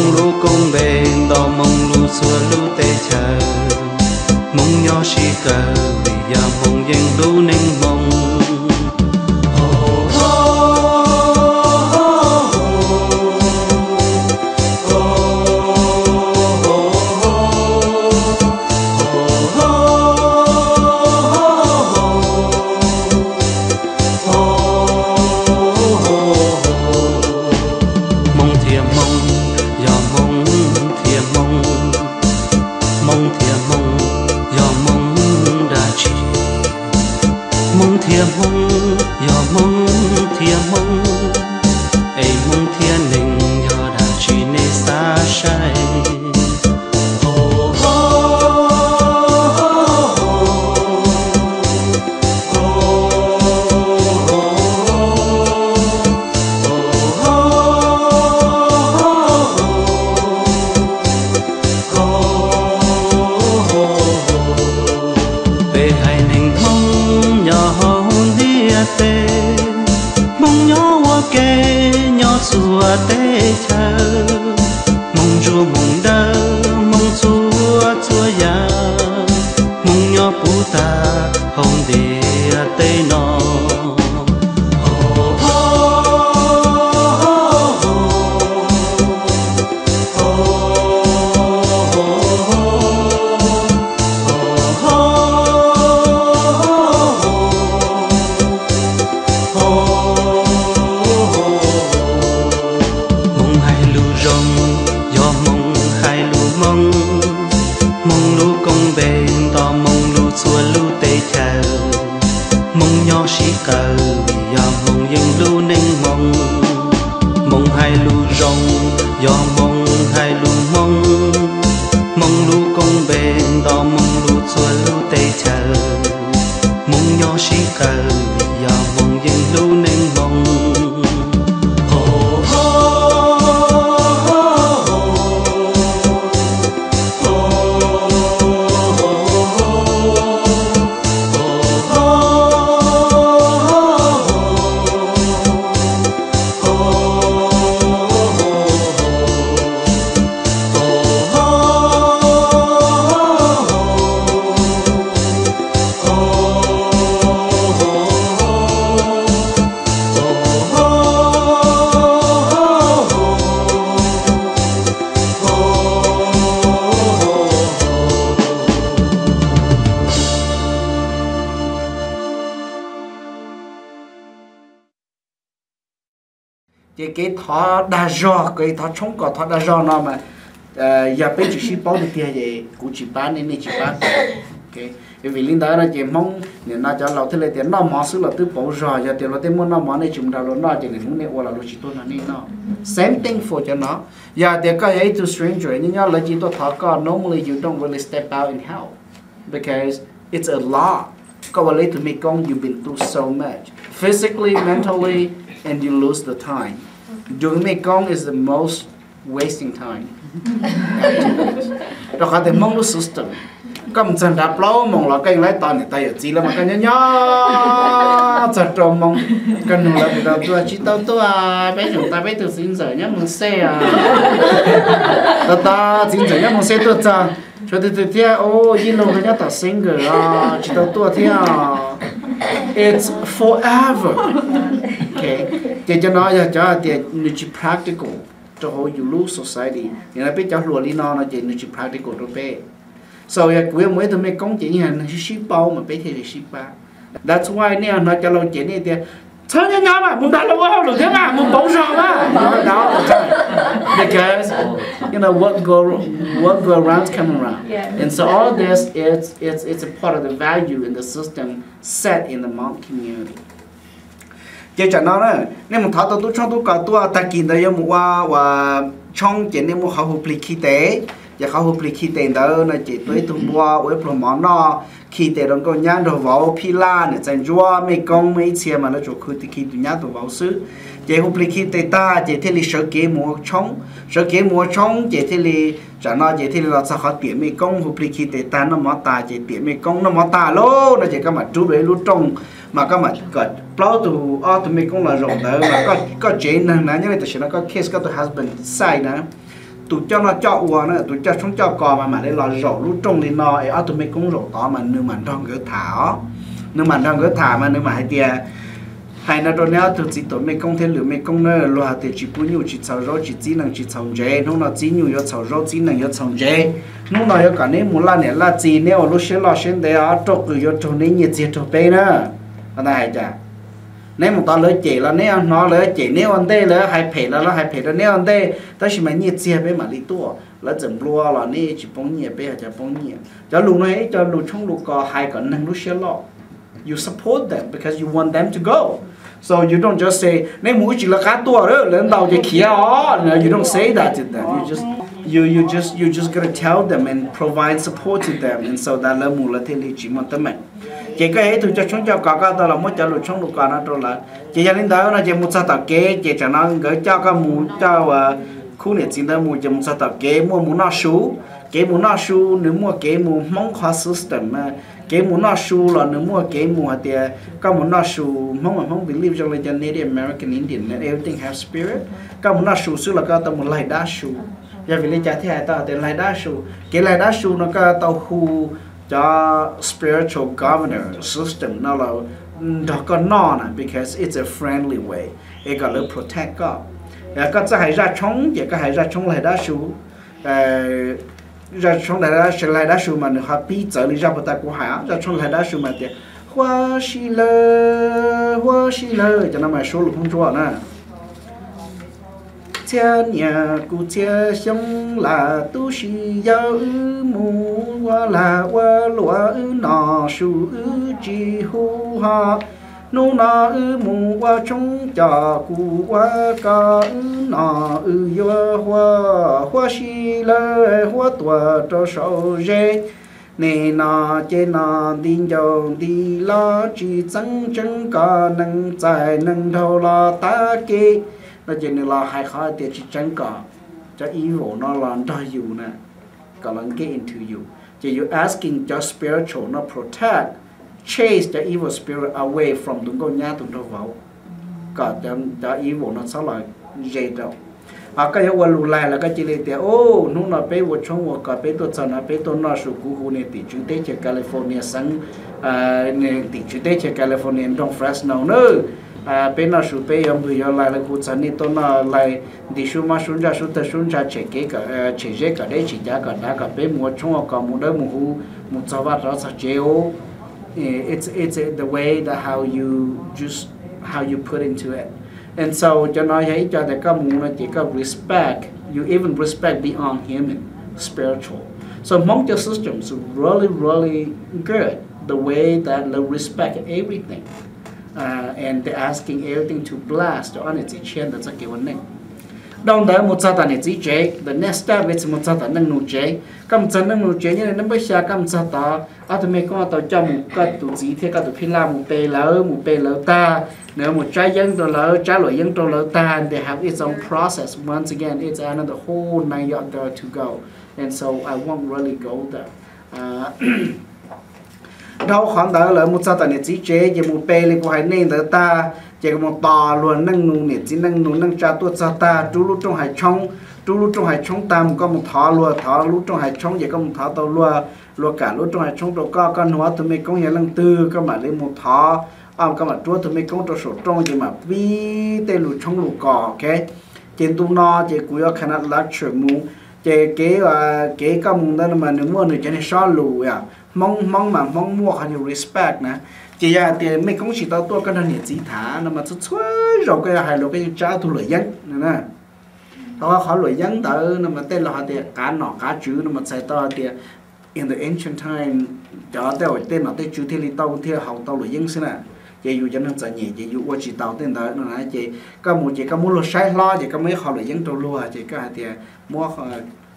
Hmoob lub koob npe nto, Hmoob lub txhua lub teb chaws, Hmoob nyob sib kawg vim yog Hmoob yeej hlub neej Hmoob. Hmoob thiab Hmoob, yog Hmoob thiab Hmoob, Hmoob thiab Hmoob, yog Hmoob dab tsi? Hmoob thiab Hmoob, yog Hmoob thiab Hmoob, es Hmoob thiab neeg yog dab tsi nej xav saib? Peb haiv neeg Hmoob nyob hauv ntiaj teb, Hmoob nyob ua ke nyob txhua teb chaws, Hmoob ntsuag Hmoob dawb Hmoob txhua txhua yam, Hmoob nyob puv tag hauv ntiaj teb no. Hmoob hais lus zoo, yog Hmoob hais lus Hmoob, Hmoob lub koob npe nto, Hmoob lub txhua lub teb chaws, Hmoob nyob sib kawg vim yog Hmoob yeej hlub neej Hmoob. Hmoob hais lus zoo, yog Hmoob hais lus Hmoob, Hmoob lub koob npe nto, Hmoob lub txhua lub teb chaws, Hmoob nyob sib kawg vim yog Hmoob yeej hlub neej Hmoob. Ces kev thov dag zog, kev thov tshoob kom thov dag zog no mas, yog peb tsis sib paub tiag tiag ces kuv tsis pab nej, nej tsis pab kuv. Vim li ntawd no ces Hmoob nim no cov laus thiaj li tias noj mov xwb los twb pauv zog, yog tias luag tej muaj noj mov nej tsis mus nrog luag noj ces nim Hmoob nej ua los luag tsis tuaj nrog nej noj. Same thing for cov no. Yog tias koj yog ib tug stranger nyob nyob lawv cia tuaj thov koj, normally you don't really step out and help because it's a lot. Koj ua lawv ib tug mej koob, you've been through so much physically, mentally, and you lose the time. Doing mej koob is the most wasting time. Rau qhov tias Hmoob lub system, koj mus txog nrad plaub moos los koj yeej laib tos niam tais yawm txiv lawm mas koj nyob nyob txog rau moos, koj nug lawv puas tau tuaj, tsis tau tuaj, peb tseem tos peb tus txiv ntxawm nyob moos xej os. Tos tos txiv ntxawm nyob moos xej tuaj txog, tshuav tus twg thiab, o, Yij Looj nyob tom Singer os, tsis tau tuaj thiab. It's forever. Ces cov no yog cov hais tias nws tsis practical rau hauv yus lub society. Nim no peb cov hluas li no no ces nws tsis practical rau peb. So yog kuv yuav mus ib tug mej koob ces yeej yog neeg sib sib paub mas peb thiaj li sib pab. That's why nej hnov cov laus ces nej tias txhob nyob nyob mas mus nrog luag ua hauj lwm thiab mas mus pauv zog mas. Because you know what go what go around come around. And so all this is it's it's a part of the value in the system set in the Hmong community. Ces tsam no na, nej mus thov tau tub tshoob tub kos tuaj, tag kis ntawd yuav mus ua ua tshoob ces nej muaj qhov hu plig khi tes. Ces qhov hu plig khi tes ntawd no ces tuaj ib tug npua ua ib pluag mov noj, khi tes rau nkauj nyab nraug vauv phij laj niam txiv ntsuab mej koob mej ib txhia mas lawv tsuas khi tes khi tus nyab tus vauv xwb. Ces hu plig khi tes tag ces thiaj li sawv kev mus ua tshoob, sawv kev mus ua tshoob ces thiaj li tsam no ces thiaj li los txog qhov tiam mej koob, hu plig khi tes tag noj mov tas ces tiam mej koob noj mov tag lauj no ces koj mam rub dua ib lub rooj, mas koj mam kom plaub tug ob tug mej koob los zaum ntawd mas koj tsev neeg na, nyob li tam sim no koj case koj tus husband side na, Tus coj noj coj ua na, tus coj tshoob coj kos mas mam li los zaum lub rooj li no es ob tug mej koob zaum tod mas nws mam nrog nkawd tham os. Nws mam nrog nkawd tham mas nws mam hais tias, hais no rau neb ob tug txiv tuam mej koob thiab lwm mej koob na, luag hais tias tsis pub nyuj tsis txhaum zaub, tsis txib nees tsis txhaum ntsev. Hnub no txib nyuj yuav txhaum zaub, txib nees yuav txhaum ntsev. Hnub no yuav kom neb mus laj niam laj txiv, neb ua lub siab loj siab ntev os, rooj qws yuav raug neb, nyiaj txiag raug peb na. Hais cas neb mus tod lawv cem los neb hnov lawv cem neb ua ntej, lawv hais phem los lawv hais phem rau neb ua ntej, tab sis mas nyiaj txiag peb mam li tuaj. Lawv txawm nplua los neb tsis poob nyiaj, peb ho cov poob nyiaj. Cov lus no ib co lus tshoob lus kos hais kom neeg lub siab loj. You support them because you want them to go. So you don't just say, neb mus wb tsis lawv qab tuaj, lawv ntaus ces khiav os. No, you don't say that to them. You just, you, you just, you just gotta tell them and provide support to them, and so that lawv mus lawv thiaj li tsis muaj teeb meem. Ces koj yog ib tug coj tshoob coj kos, koj tau los muab cov lus tshoob lus kos no rau lawv. Ces yog li ntawd no ces mus txog tom kev ces tsam no nkawd coj koj mus, coj khub niam txiv ntawd mus, ces mus txog tom kev muaj mus noj su. Kev mus noj su nws muaj kev mus Hmoob qhov system. Kev mus noj su los nws muaj kev mus hais tias koj mus noj su, Hmoob mas Hmoob believe zoo li cov Native American Indian, everything have spirit. Koj mus noj su xwb los koj tau mus laig dab su. Yog vim li cas thiaj hais tau tias laig dab su? Kev laig dab su no koj tau hu cov spiritual governor system no los nrog koj noj na, because it's a friendly way es kom lawv protect koj. Koj txawj hais zaj tshoob ces koj hais zaj tshoob laig dab su. Zaj tshoob laig dab su mas nws ho pib txawv li zaj puag ta kuv hais. Zaj tshoob laig dab su mas tias, huab si lawm, huab si lawm, cov no mas suab lus Hmoob Ntsuab na. Txhiab niam kuv txhiab xyoo lawm, tub si yawm wb mus ua lag ua luam, wb noj su wb tsis hu ho. Hnub no wb mus ua tshoob coj kuv ua koj, wb noj wb yuav huab, huab si lawm huab tuag rau saum zes. Nim no ces no nti ncauj nti los tsis txeeb tseeb, kom neeg txais neeg nraug los tag kev. No ces nws los hais qhov tias tsis tseeb, kom cov evil no los nrog yus na, kom los get into you. Ces you asking cov spiritual no protect, chase cov evil spirit away from tus nkauj nyab tus nraug vauv, kom cov evil no txhob los ze rau. Ho koj yuav ua lus laig los koj cia li tias, ub, hnub no peb ua tshoob ua kos peb tuaj txog no peb tuaj noj su, kuv hu niag tim tswv teb chaws California xeev, niag tim tswv teb chaws California nroog Fresno na. Peb noj su peb yuav npwg yuav laig, lawv hu txog nej tuaj noj laig, nti sub mob sub ntsaj sub tawg sub ntsha, tshem kev, tshem zeb kom deb, tshem cav kom dav, kom peb mus ua tshoob ua kos mus dawb mus huv, mus txog vaj rov txog tsev os. It's, it's the way that how you just, how you put into it. And so cov no yog ib co tias koj mus no ces koj respect, you even respect beyond human, spiritual. So Hmoob cov system is really, really good, the way that they respect everything, and they asking everything to bless cov ob niam txiv tshiab ntawd txoj kev ua neej. Dhau ntawd mus txog tom niam txiv tsev, the next step is mus txog tom neej nus tsev. Koj mus txog neej nus tsev nyob li nab npab xya, koj mus txog tod, ob tug mej koob tau coj mus, koj tus txiv thiab koj tus phij laj mus pe lawv, mus pe lawv tag, nws mus tsab yeeb rau lawv, tsab luam yeeb rau lawv tag, they have its own process. Once again, it's another whole nine yard door to go, and so I won't really go there. Dhau qhov ntawd lawv mus txog tom niam txiv tsev ces mus pe li kuv hais nej ntawd tag, ces koj mus tos luag neej nus, niam txiv neej nus neej tsa tuaj txog tag, rub lub rooj hais tshoob, rub lub rooj hais tshoob tag mus koj mus thov luag, thov lub rooj hais tshoob ces koj mus thov tau luag, luag kam lub rooj hais tshoob rau koj, koj nug ob tug mej koob yog leej twg koj mam li mus thov, koj mam rub ob tug mej koob rau saum rooj ces mam pib tej lus tshoob lus kos, ok. Ces ntu no ces kuv yuav kind of lecture mus, ces kev, kev koj mus ntawd no mas nws muaj nws cov niag sob lus, Hmoob, Hmoob mas Hmoob muaj qhov niag respect na. Ces yog hais tias mej koob tsis tau tuaj koj nrog niam txiv tham no mas txhua txhua zaus koj yuav hais lus koj yeej tsab tug luam yeeb no na. Tau qhov luam yeeb ntawd no mas tej laus hais tias qav nom qav tswv no mas txhais tau hais tias in the ancient time, cov tej, tej nom tej tswv thiaj li tau, thiaj haus tau luam yeeb xwb na. Ces yus cov neeg txom nyem ces yus ua tsis tau tej ntawd no na. Ces koj mus ces koj muab luag saib hlob ces koj muab ib qho luam yeeb rau luag ces koj hais tias muab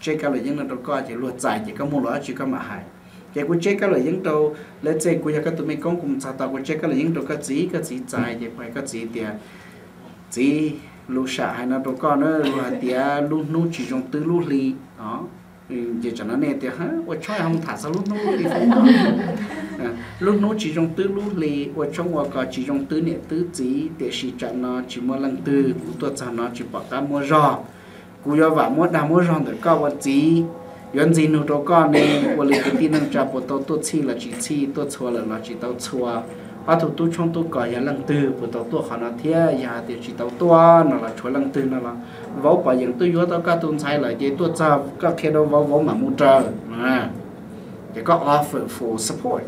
tseb kab luam yeeb no rau koj ces luag txais ces koj muaj lus dab tsi koj mam hais. Ces kuv tseb kab luam yeeb rau, let's say kuv yog koj tus mej koob kuv mus txog tod kuv tseb kab luam yeeb rau koj txiv, koj txiv txais ces koj txiv tias, txiv, lus sam hais no rau koj na, luag hais tias lub hnub tsis zoo twb lub hli. Ces tsam no nej tias ua tshoob ho mus tham txog lub hnub lub hli. Lub hnub tsis zoo twb lub hli, ua tshoob ua kos tsis zoo twb niam twb txiv, tiam sis tsam no tsis muaj leej twg, kuv tuaj txog no tsis pom qab muaj zog. Kuv yuav vam muab dag muab zog ntawm koj ua txiv, yuav ntxig nug rau koj ne, ua li kwv tij neej tsa puas tau tuaj txhij los tsis txhij, tuaj txhua lawm los tsis tau txhua, ob tug tub tshoob tub kos yog leej twg, puas tau tuaj qhov no thiab, yog hais tias tsis tau tuaj no los tshuav leej twg no los, vauv pom yeem tuaj yuav tau koj tus ntxhais lawm ces tuaj txog koj qhia rau vauv, vauv mam mus raws. Ces koj offer full support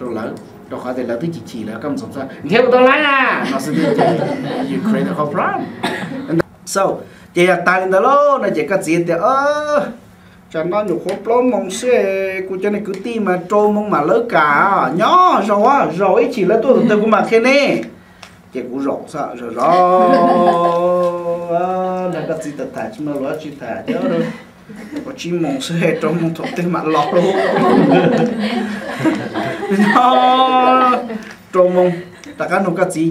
rau lawv, rau qhov tias lawv twb chim chim lawm, koj mus txog nrhiav kuv tau lawm no xwb ces you create a whole problem. So ces yog tas li ntawd lauj no ces koj txiv tias, tsam no nyuam qhuav plaub moos xwb, kuv cov niag kwv tij mas rau moos mam lawv kam, nyob zaum zaum ib chim lawv tuaj tus twg kuv mam qhia nej. Ces kuv zaum xwb, zaum zaum nrog koj txiv tham tham tsis mloog lus tsis tham, ua tsib moos xwb, rau moos thaum twg mam los lauj. Rau moos, rov qab nug koj txiv,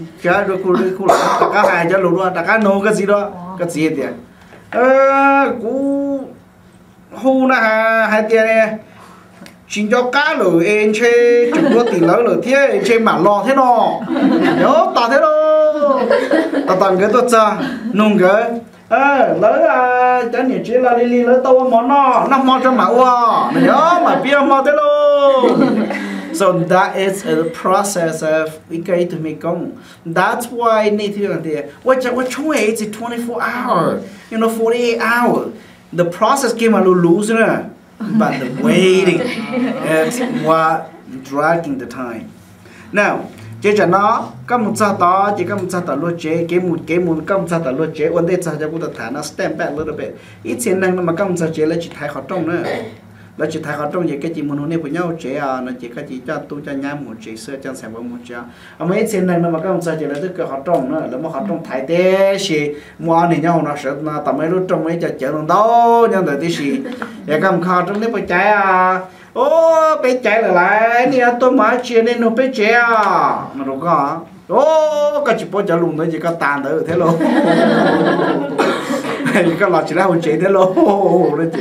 rov qab hais cov lus dua, rov qab nug koj txiv dua, koj txiv tias, kuv hu na, hais tias tsis nco qab lawm es ntshe tseem dua tim lawv lawm thiab, ntshe mam los thiab no. Yog tas thiab lauj. Tos tos nkawd tuaj txog, nug nkawd, lawv cov niam tsev los li li, lawv tau ua mov noj, noj hmo tso mam ua. No yog mam pib ua hmo thiab lauj. So that is a process of ib koj ib tug me koob. That's why nej thiaj tias ua cas ua tshoob es it's twenty four hour, you know, forty eight hour. The process kiag mas luv luv xwb na, but the waiting, it's what dragging the time. Now, ces tsam no koj mus txog tod ces koj mus txog tom luag tsev, kev mus kev mus koj mus txog tom luag tsev, ua ntej txog cov kuv tau tham no, stand back a little bit. Ib txhia neeg no mas koj mus txog tsev lawv tsis thaiv qhov rooj na. Lawv tsis thaiv qhov rooj ces koj cia li mus nug nej puas nyob hauv tsev os no ces koj cia li coj tub coj nyab mus hauv tsev xwb, coj ntxhais npawg mus hauv tsev. Ho muaj ib txhia neeg no mas koj mus txog ces lawv twb kaw qhov rooj na, lawv muab qhov rooj thaiv tib si, muaj ob niag nyob hauv no sawv no, tom muaj ib lub rooj muaj ib co cawv ntau ntau nyob ntawd tib si. Yog koj mus kho qhov rooj, nej puas caiv os? Os, peb caiv lawm lauj, nej yuav tuaj mus dab tsi, nej nug peb tsev os no rau koj. Os, koj tsis paub cov lus ntawd ces koj tas ntawd thiab lauj. Koj los tsis tau hauv tsev thiab lauj.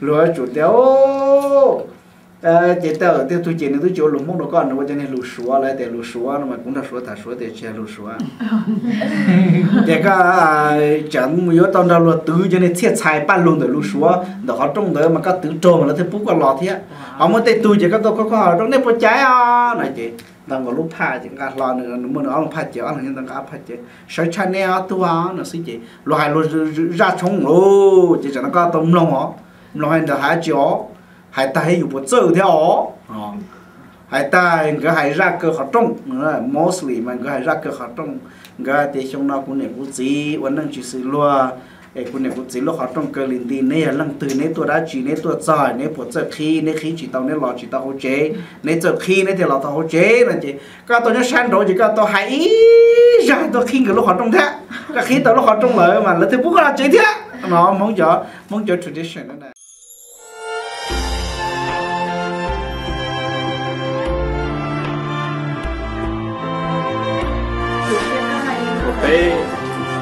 Ces luag tsum tias, ces tej tug ces nws twb tsis ua lus Hmoob rau koj, nws ua cov niag lus Suav, lawv tias lus Suav no mas kuv nrog Suav tham Suav tias tsis yog lus Suav. Ces koj tseem mus yuav tau nrog luag twv cov niag txhiaj txhais paj lug ntawm lus Suav ntawm qhov rooj ntawd mas koj twv raug mas lawv thiaj pub koj los thiab. Ho muaj tej tug ces koj tuaj kho kho qhov rooj, nej puas caiv os no ces ntaus nkaus lub phaj ces nqa hlo nws, nws muaj nws ob lub phaj ces ob leeg nqa phaj ces sawv tshaj nej ob tug no xwb ces luag hais luag zaj tshoob lauj. Ces tsam no koj tau mloog os, mloog hais ntawd hais dab tsi os, hais tag yus puas txawj thiab os. Hais tag nkawd hais zaj kaw qhov rooj, mostly mas nkawd hais zaj kaw qhov rooj. Nkawd hais tias xyoo no kuv niam kuv txiv ua neej tsis xws luag, es kuv niam kuv txiv lub qhov rooj kaw li nti, neb yog leej twg, neb tuaj dab tsi, neb tuaj txog neb puas txawj qhib, neb qhib tsis tau neb los tsis tau hauv tsev, neb txawj qhib neb thiaj los tau hauv tsev no ces koj tau nyob sab nraud ces koj tau hais ib zaj tuaj qhib nkawd lub qhov rooj thiab. Koj qhib tau lub qhov rooj lawm mas lawv thiaj pub koj los tsev thiab no. Hmoob cov, Hmoob cov tradition na. Peb,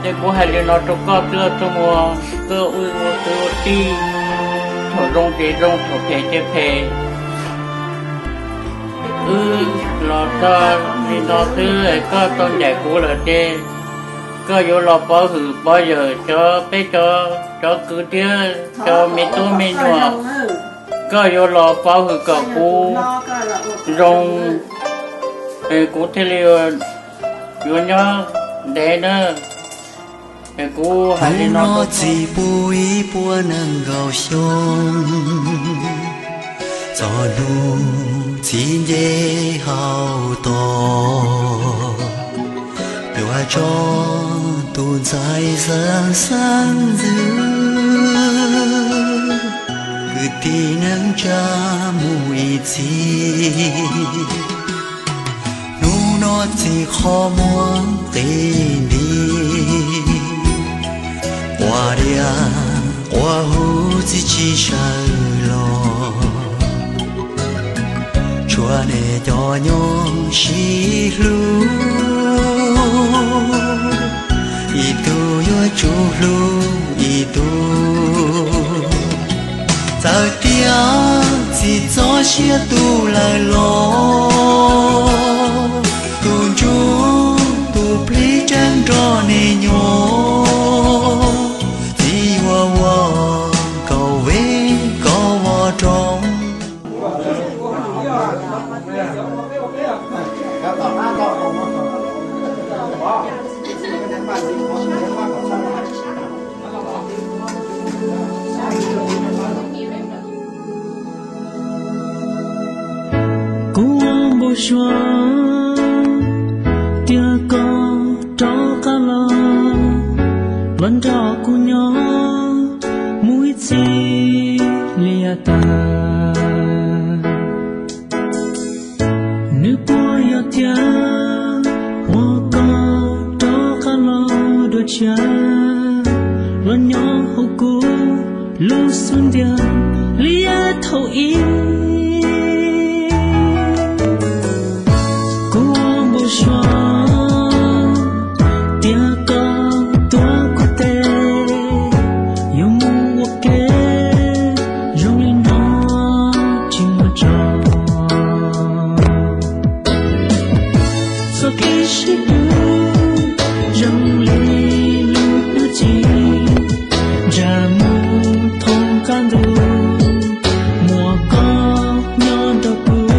ces kuv hais li no rau koj, twb txog mus, koj ua kwv ua tij, thaum zoo ces zoo, thaum phem ces phem. Wb los txog li no xwb, koj tau ncaim kuv lawm ces koj yuav los pov hwm pov yawm cov, peb cov, cov kwv tij, cov me tub me nyuam, koj yuav los pov hwm kom kuv zoo, kuv thiaj li yuav nyob ntev na. Es kuv hais li no, txij pub ib puas nees nkaum xyoo, txog hnub txiv nce hauv tos, yuav tso tus ntxhais xeeb xeeb ntxwv, kwv tij neej tsa mus ib txhis. Hnub no txij qhov muaj nqi nti, quas diav quas huv txiv tsis sawv los, tshuav nej cov nyob sib hlub, ib tug yuav tsum hlub ib tug. Txawm tias txiv txoj sia tu lawm los, tus ntsuj tus plig tseem nrog nej nyob. Txiv yuav ua Suav, tias koj rov qab los, los nrog kuv nyob mus ib txhis li yav tas. Nws puas yog tiag uas koj rov qab los dua tshiab, los nyob hauv kuv lub xub ntiag li yav thaum ub? Kuv ua npau suav tias koj tuav kuv tes, yuav mus ua ke zoo li no tsis muaj tsaug. Txoj kev sib hlub zoo li lub hnab ci, ntsaj mus thoob qab ntuj, muaj koj nyob nrog kuv.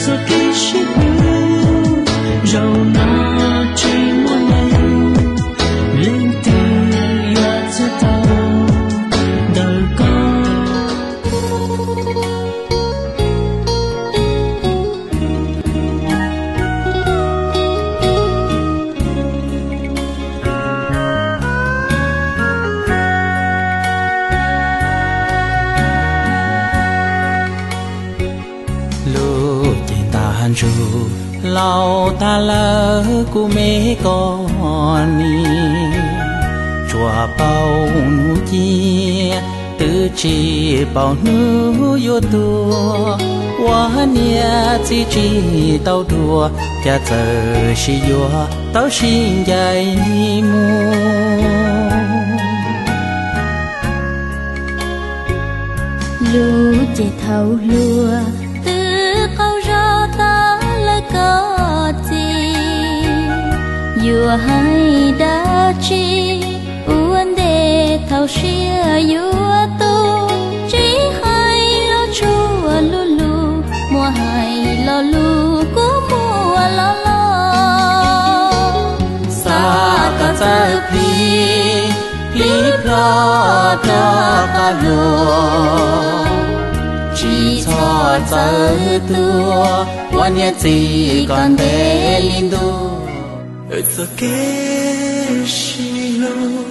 Txoj kev sib hlub zaum no tsis muaj neeg, leej twg yuav txhawb tau ntawm koj. Lub cev ntaj ntsug laus tag lawm kuv me koj ni, tsuas paub hnub ciaj twb tsis paub hnub yuav tuag, ua niam txiv tsis tau dua, cas txawm sib yuav tau sib ncaim mus. Lub cev thaum hluas twb qaug zog tag lawm koj txiv, yuav hais dab tsi ua ntej thaum siab yuav tu, tsis hais los tsuas lub lub, muaj hais lo lus kuv muaj lo lo. Xav kom txawj plhis, plhis plho rov qab hluas, tsis txhob txawj tuag, ua niam txiv kom ntev li ntuj. Txoj kev sib hlub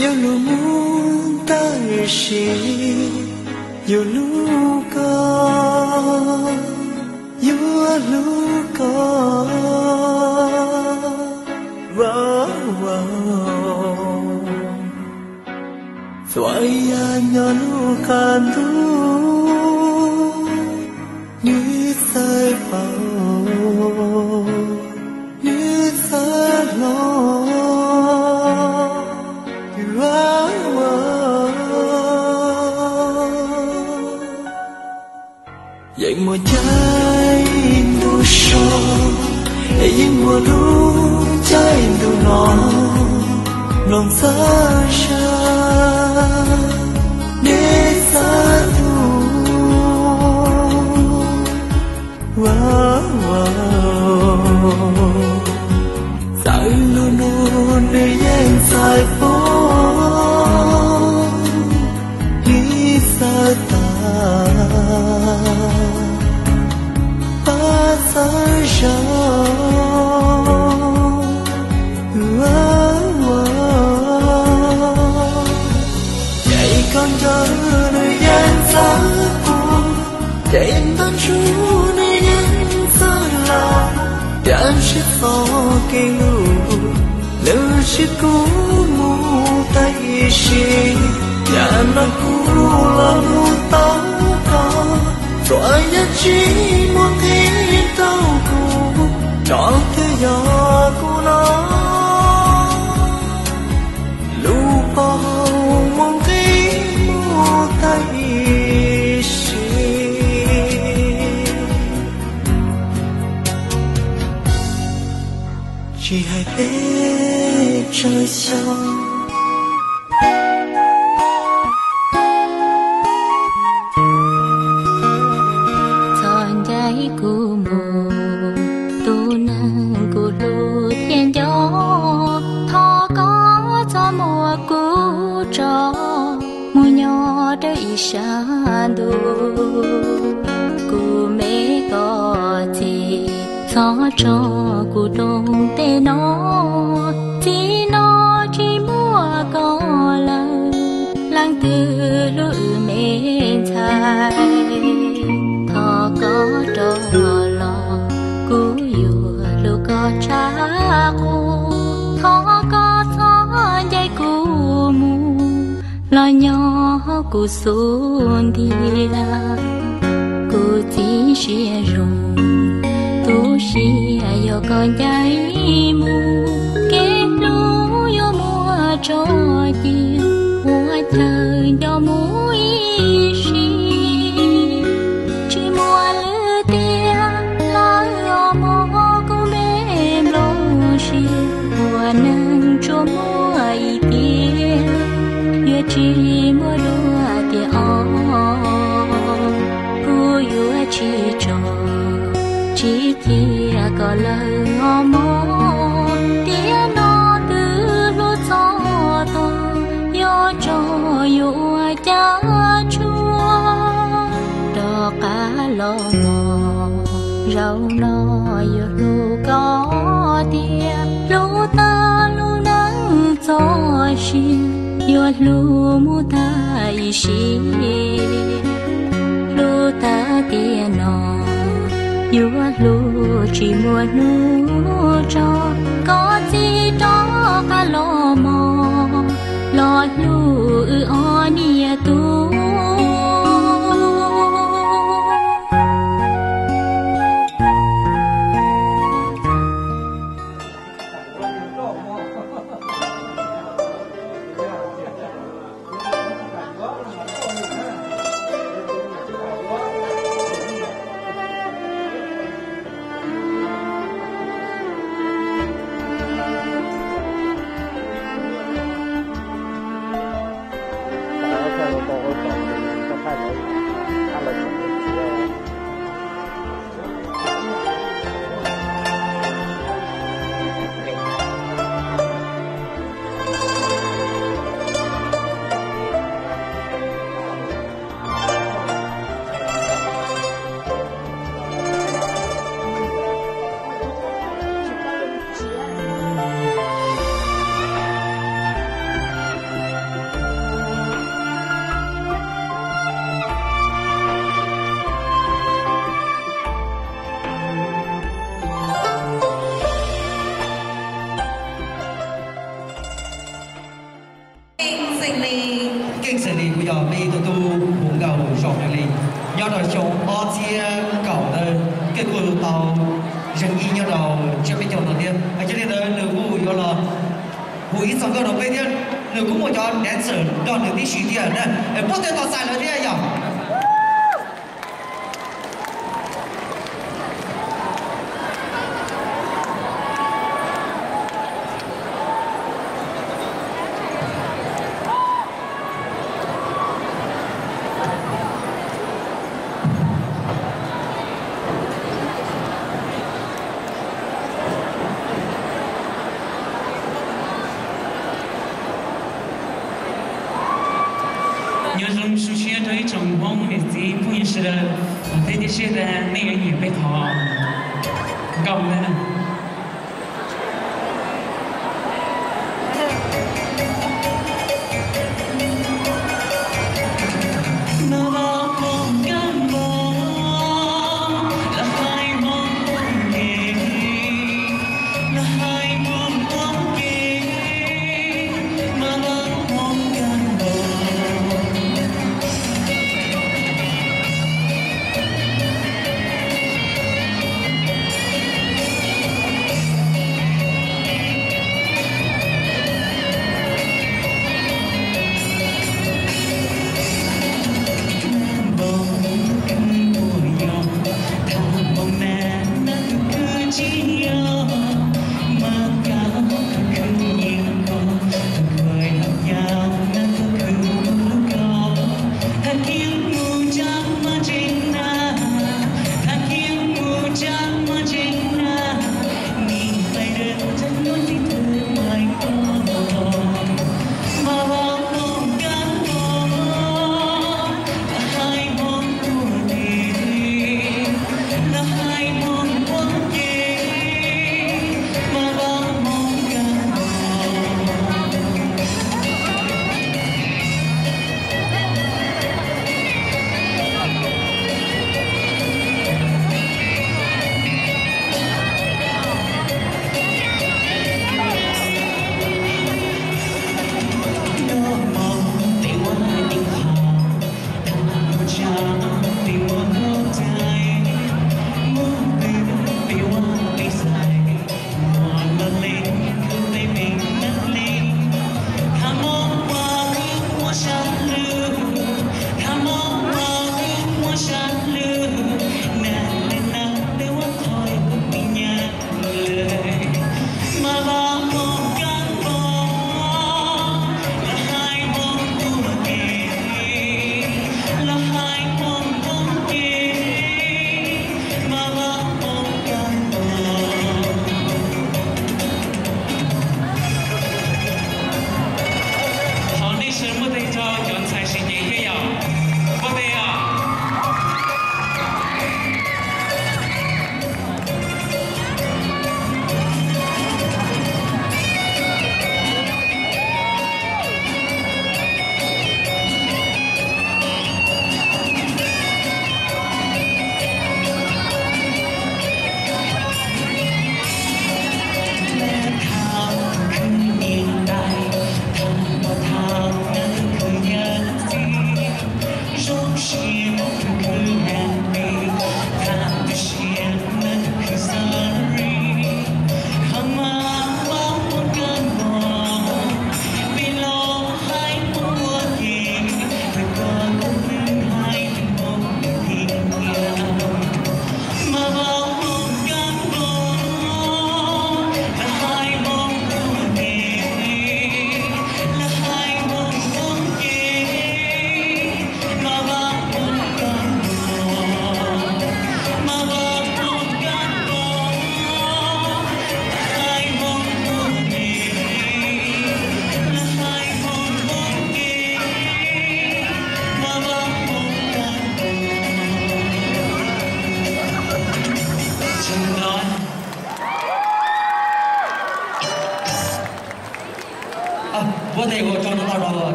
yuav luag mus tam sim, yuav hlub koj, yuav hlub koj. Txhua yam nyob lub qab ntuj, nws txawj paub, nws txawj hlob. Yeej muaj caij ntuj so, yeej muaj lub caij ntuj no, mloog txhawb zog, neb txhawb tus. Txawm lub ntuj nws yeej txhawj poob, neb txhawb tas, pab txhawb zog. Ces koj nco nws yeej txhawb kuv, ces ntab ntsuj nws yeej txhawb los, yam sib txoj kev lus, lwm sib kub mus tag ib sim, yam no kuv los mus tau koj, tsuas yog tsis muaj nqis rau kuv, tso twb yog kuv los lub pov haum muaj nqis mus tag ib sim. Tsis hais peb tsawg xyoo, txhob ncaim kuv mus, tus neeg kuv hlub thiab nco, thov koj txhob muab kuv tso mus nyob dawb ib sab ntuj. Kuv me koj txiv, txhob tso kuv rooj teb no, txiv no tsis muaj koj lawm, leej twg hlub wb me ntxhais. Thov koj rov los, kuv yuav hlub koj tshaj qub. Thov koj txhob ncaim kuv mus, los nyob hauv kuv xub ntiag. Kuv txiv siab zoo, tu siab yog koj ncaim mus, kev hlub yuav muaj tso cia, ua chaw nco mus ib sim. Tsis muaj lwm tiam lawm os mog, kuv me nplooj siab, ua neeg tsuas muaj ib tiam, yuav tsis muaj dua tiam os. Kuv yuav tsis tso, tsis cia koj lawm os mog, tiam no twb hlub txog tog, yuav tso yuav ua cas tsuaj. Rov qab los mog, zaum no yuav hlub koj tiag, hlub tag lub neej txoj sia, yuav hlub mus tag ib sim. Hlub tag tiam no, yuav hlub tsis muaj hnub tso, koj txiv rov qab los mog, los hlub wb ob niam tub. Keej xeem Lis, keej xeem Lis kuj yog peb ib tug tub hu nkauj zoo heev li. Nyob rau xyoo ob txhiab kaum ntawd, keej kuj tau zeeg ib nyob rau tsiab peb caug no thiab. Yog li ntawd nws kuj yuav los hu ib txoj nkauj rau peb thiab, nws kuj muaj cov dancer nrog nws tib si thiab na, es puab tej tos txais lawv thiab yom. Nyob zoo su siab rau ib tsoom Hmoob niam txiv phooj ywg sawv daws, thiab cia siab tias nej yuav nyiam peb qhov nkauj ntawm no.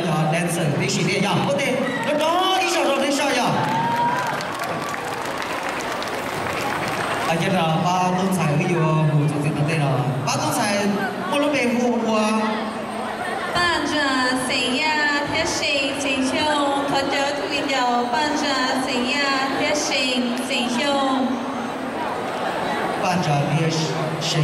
cov dancer tib si thiab yog. Ua tes rau rau ib zaug rau nej soj yog. Ces pab tub ntxhais wb yuav hu txuas ntxiv tom ntej no. Pab tub ntxhais muaj lub npe hu ua Paj Ntsa xeem Yaj thiab See xeem Xyooj. Thov caw ib tug viv ncaus Paj Ntsa xeem Yaj thiab See xeem Xyooj. Paj Ntsa thiab See.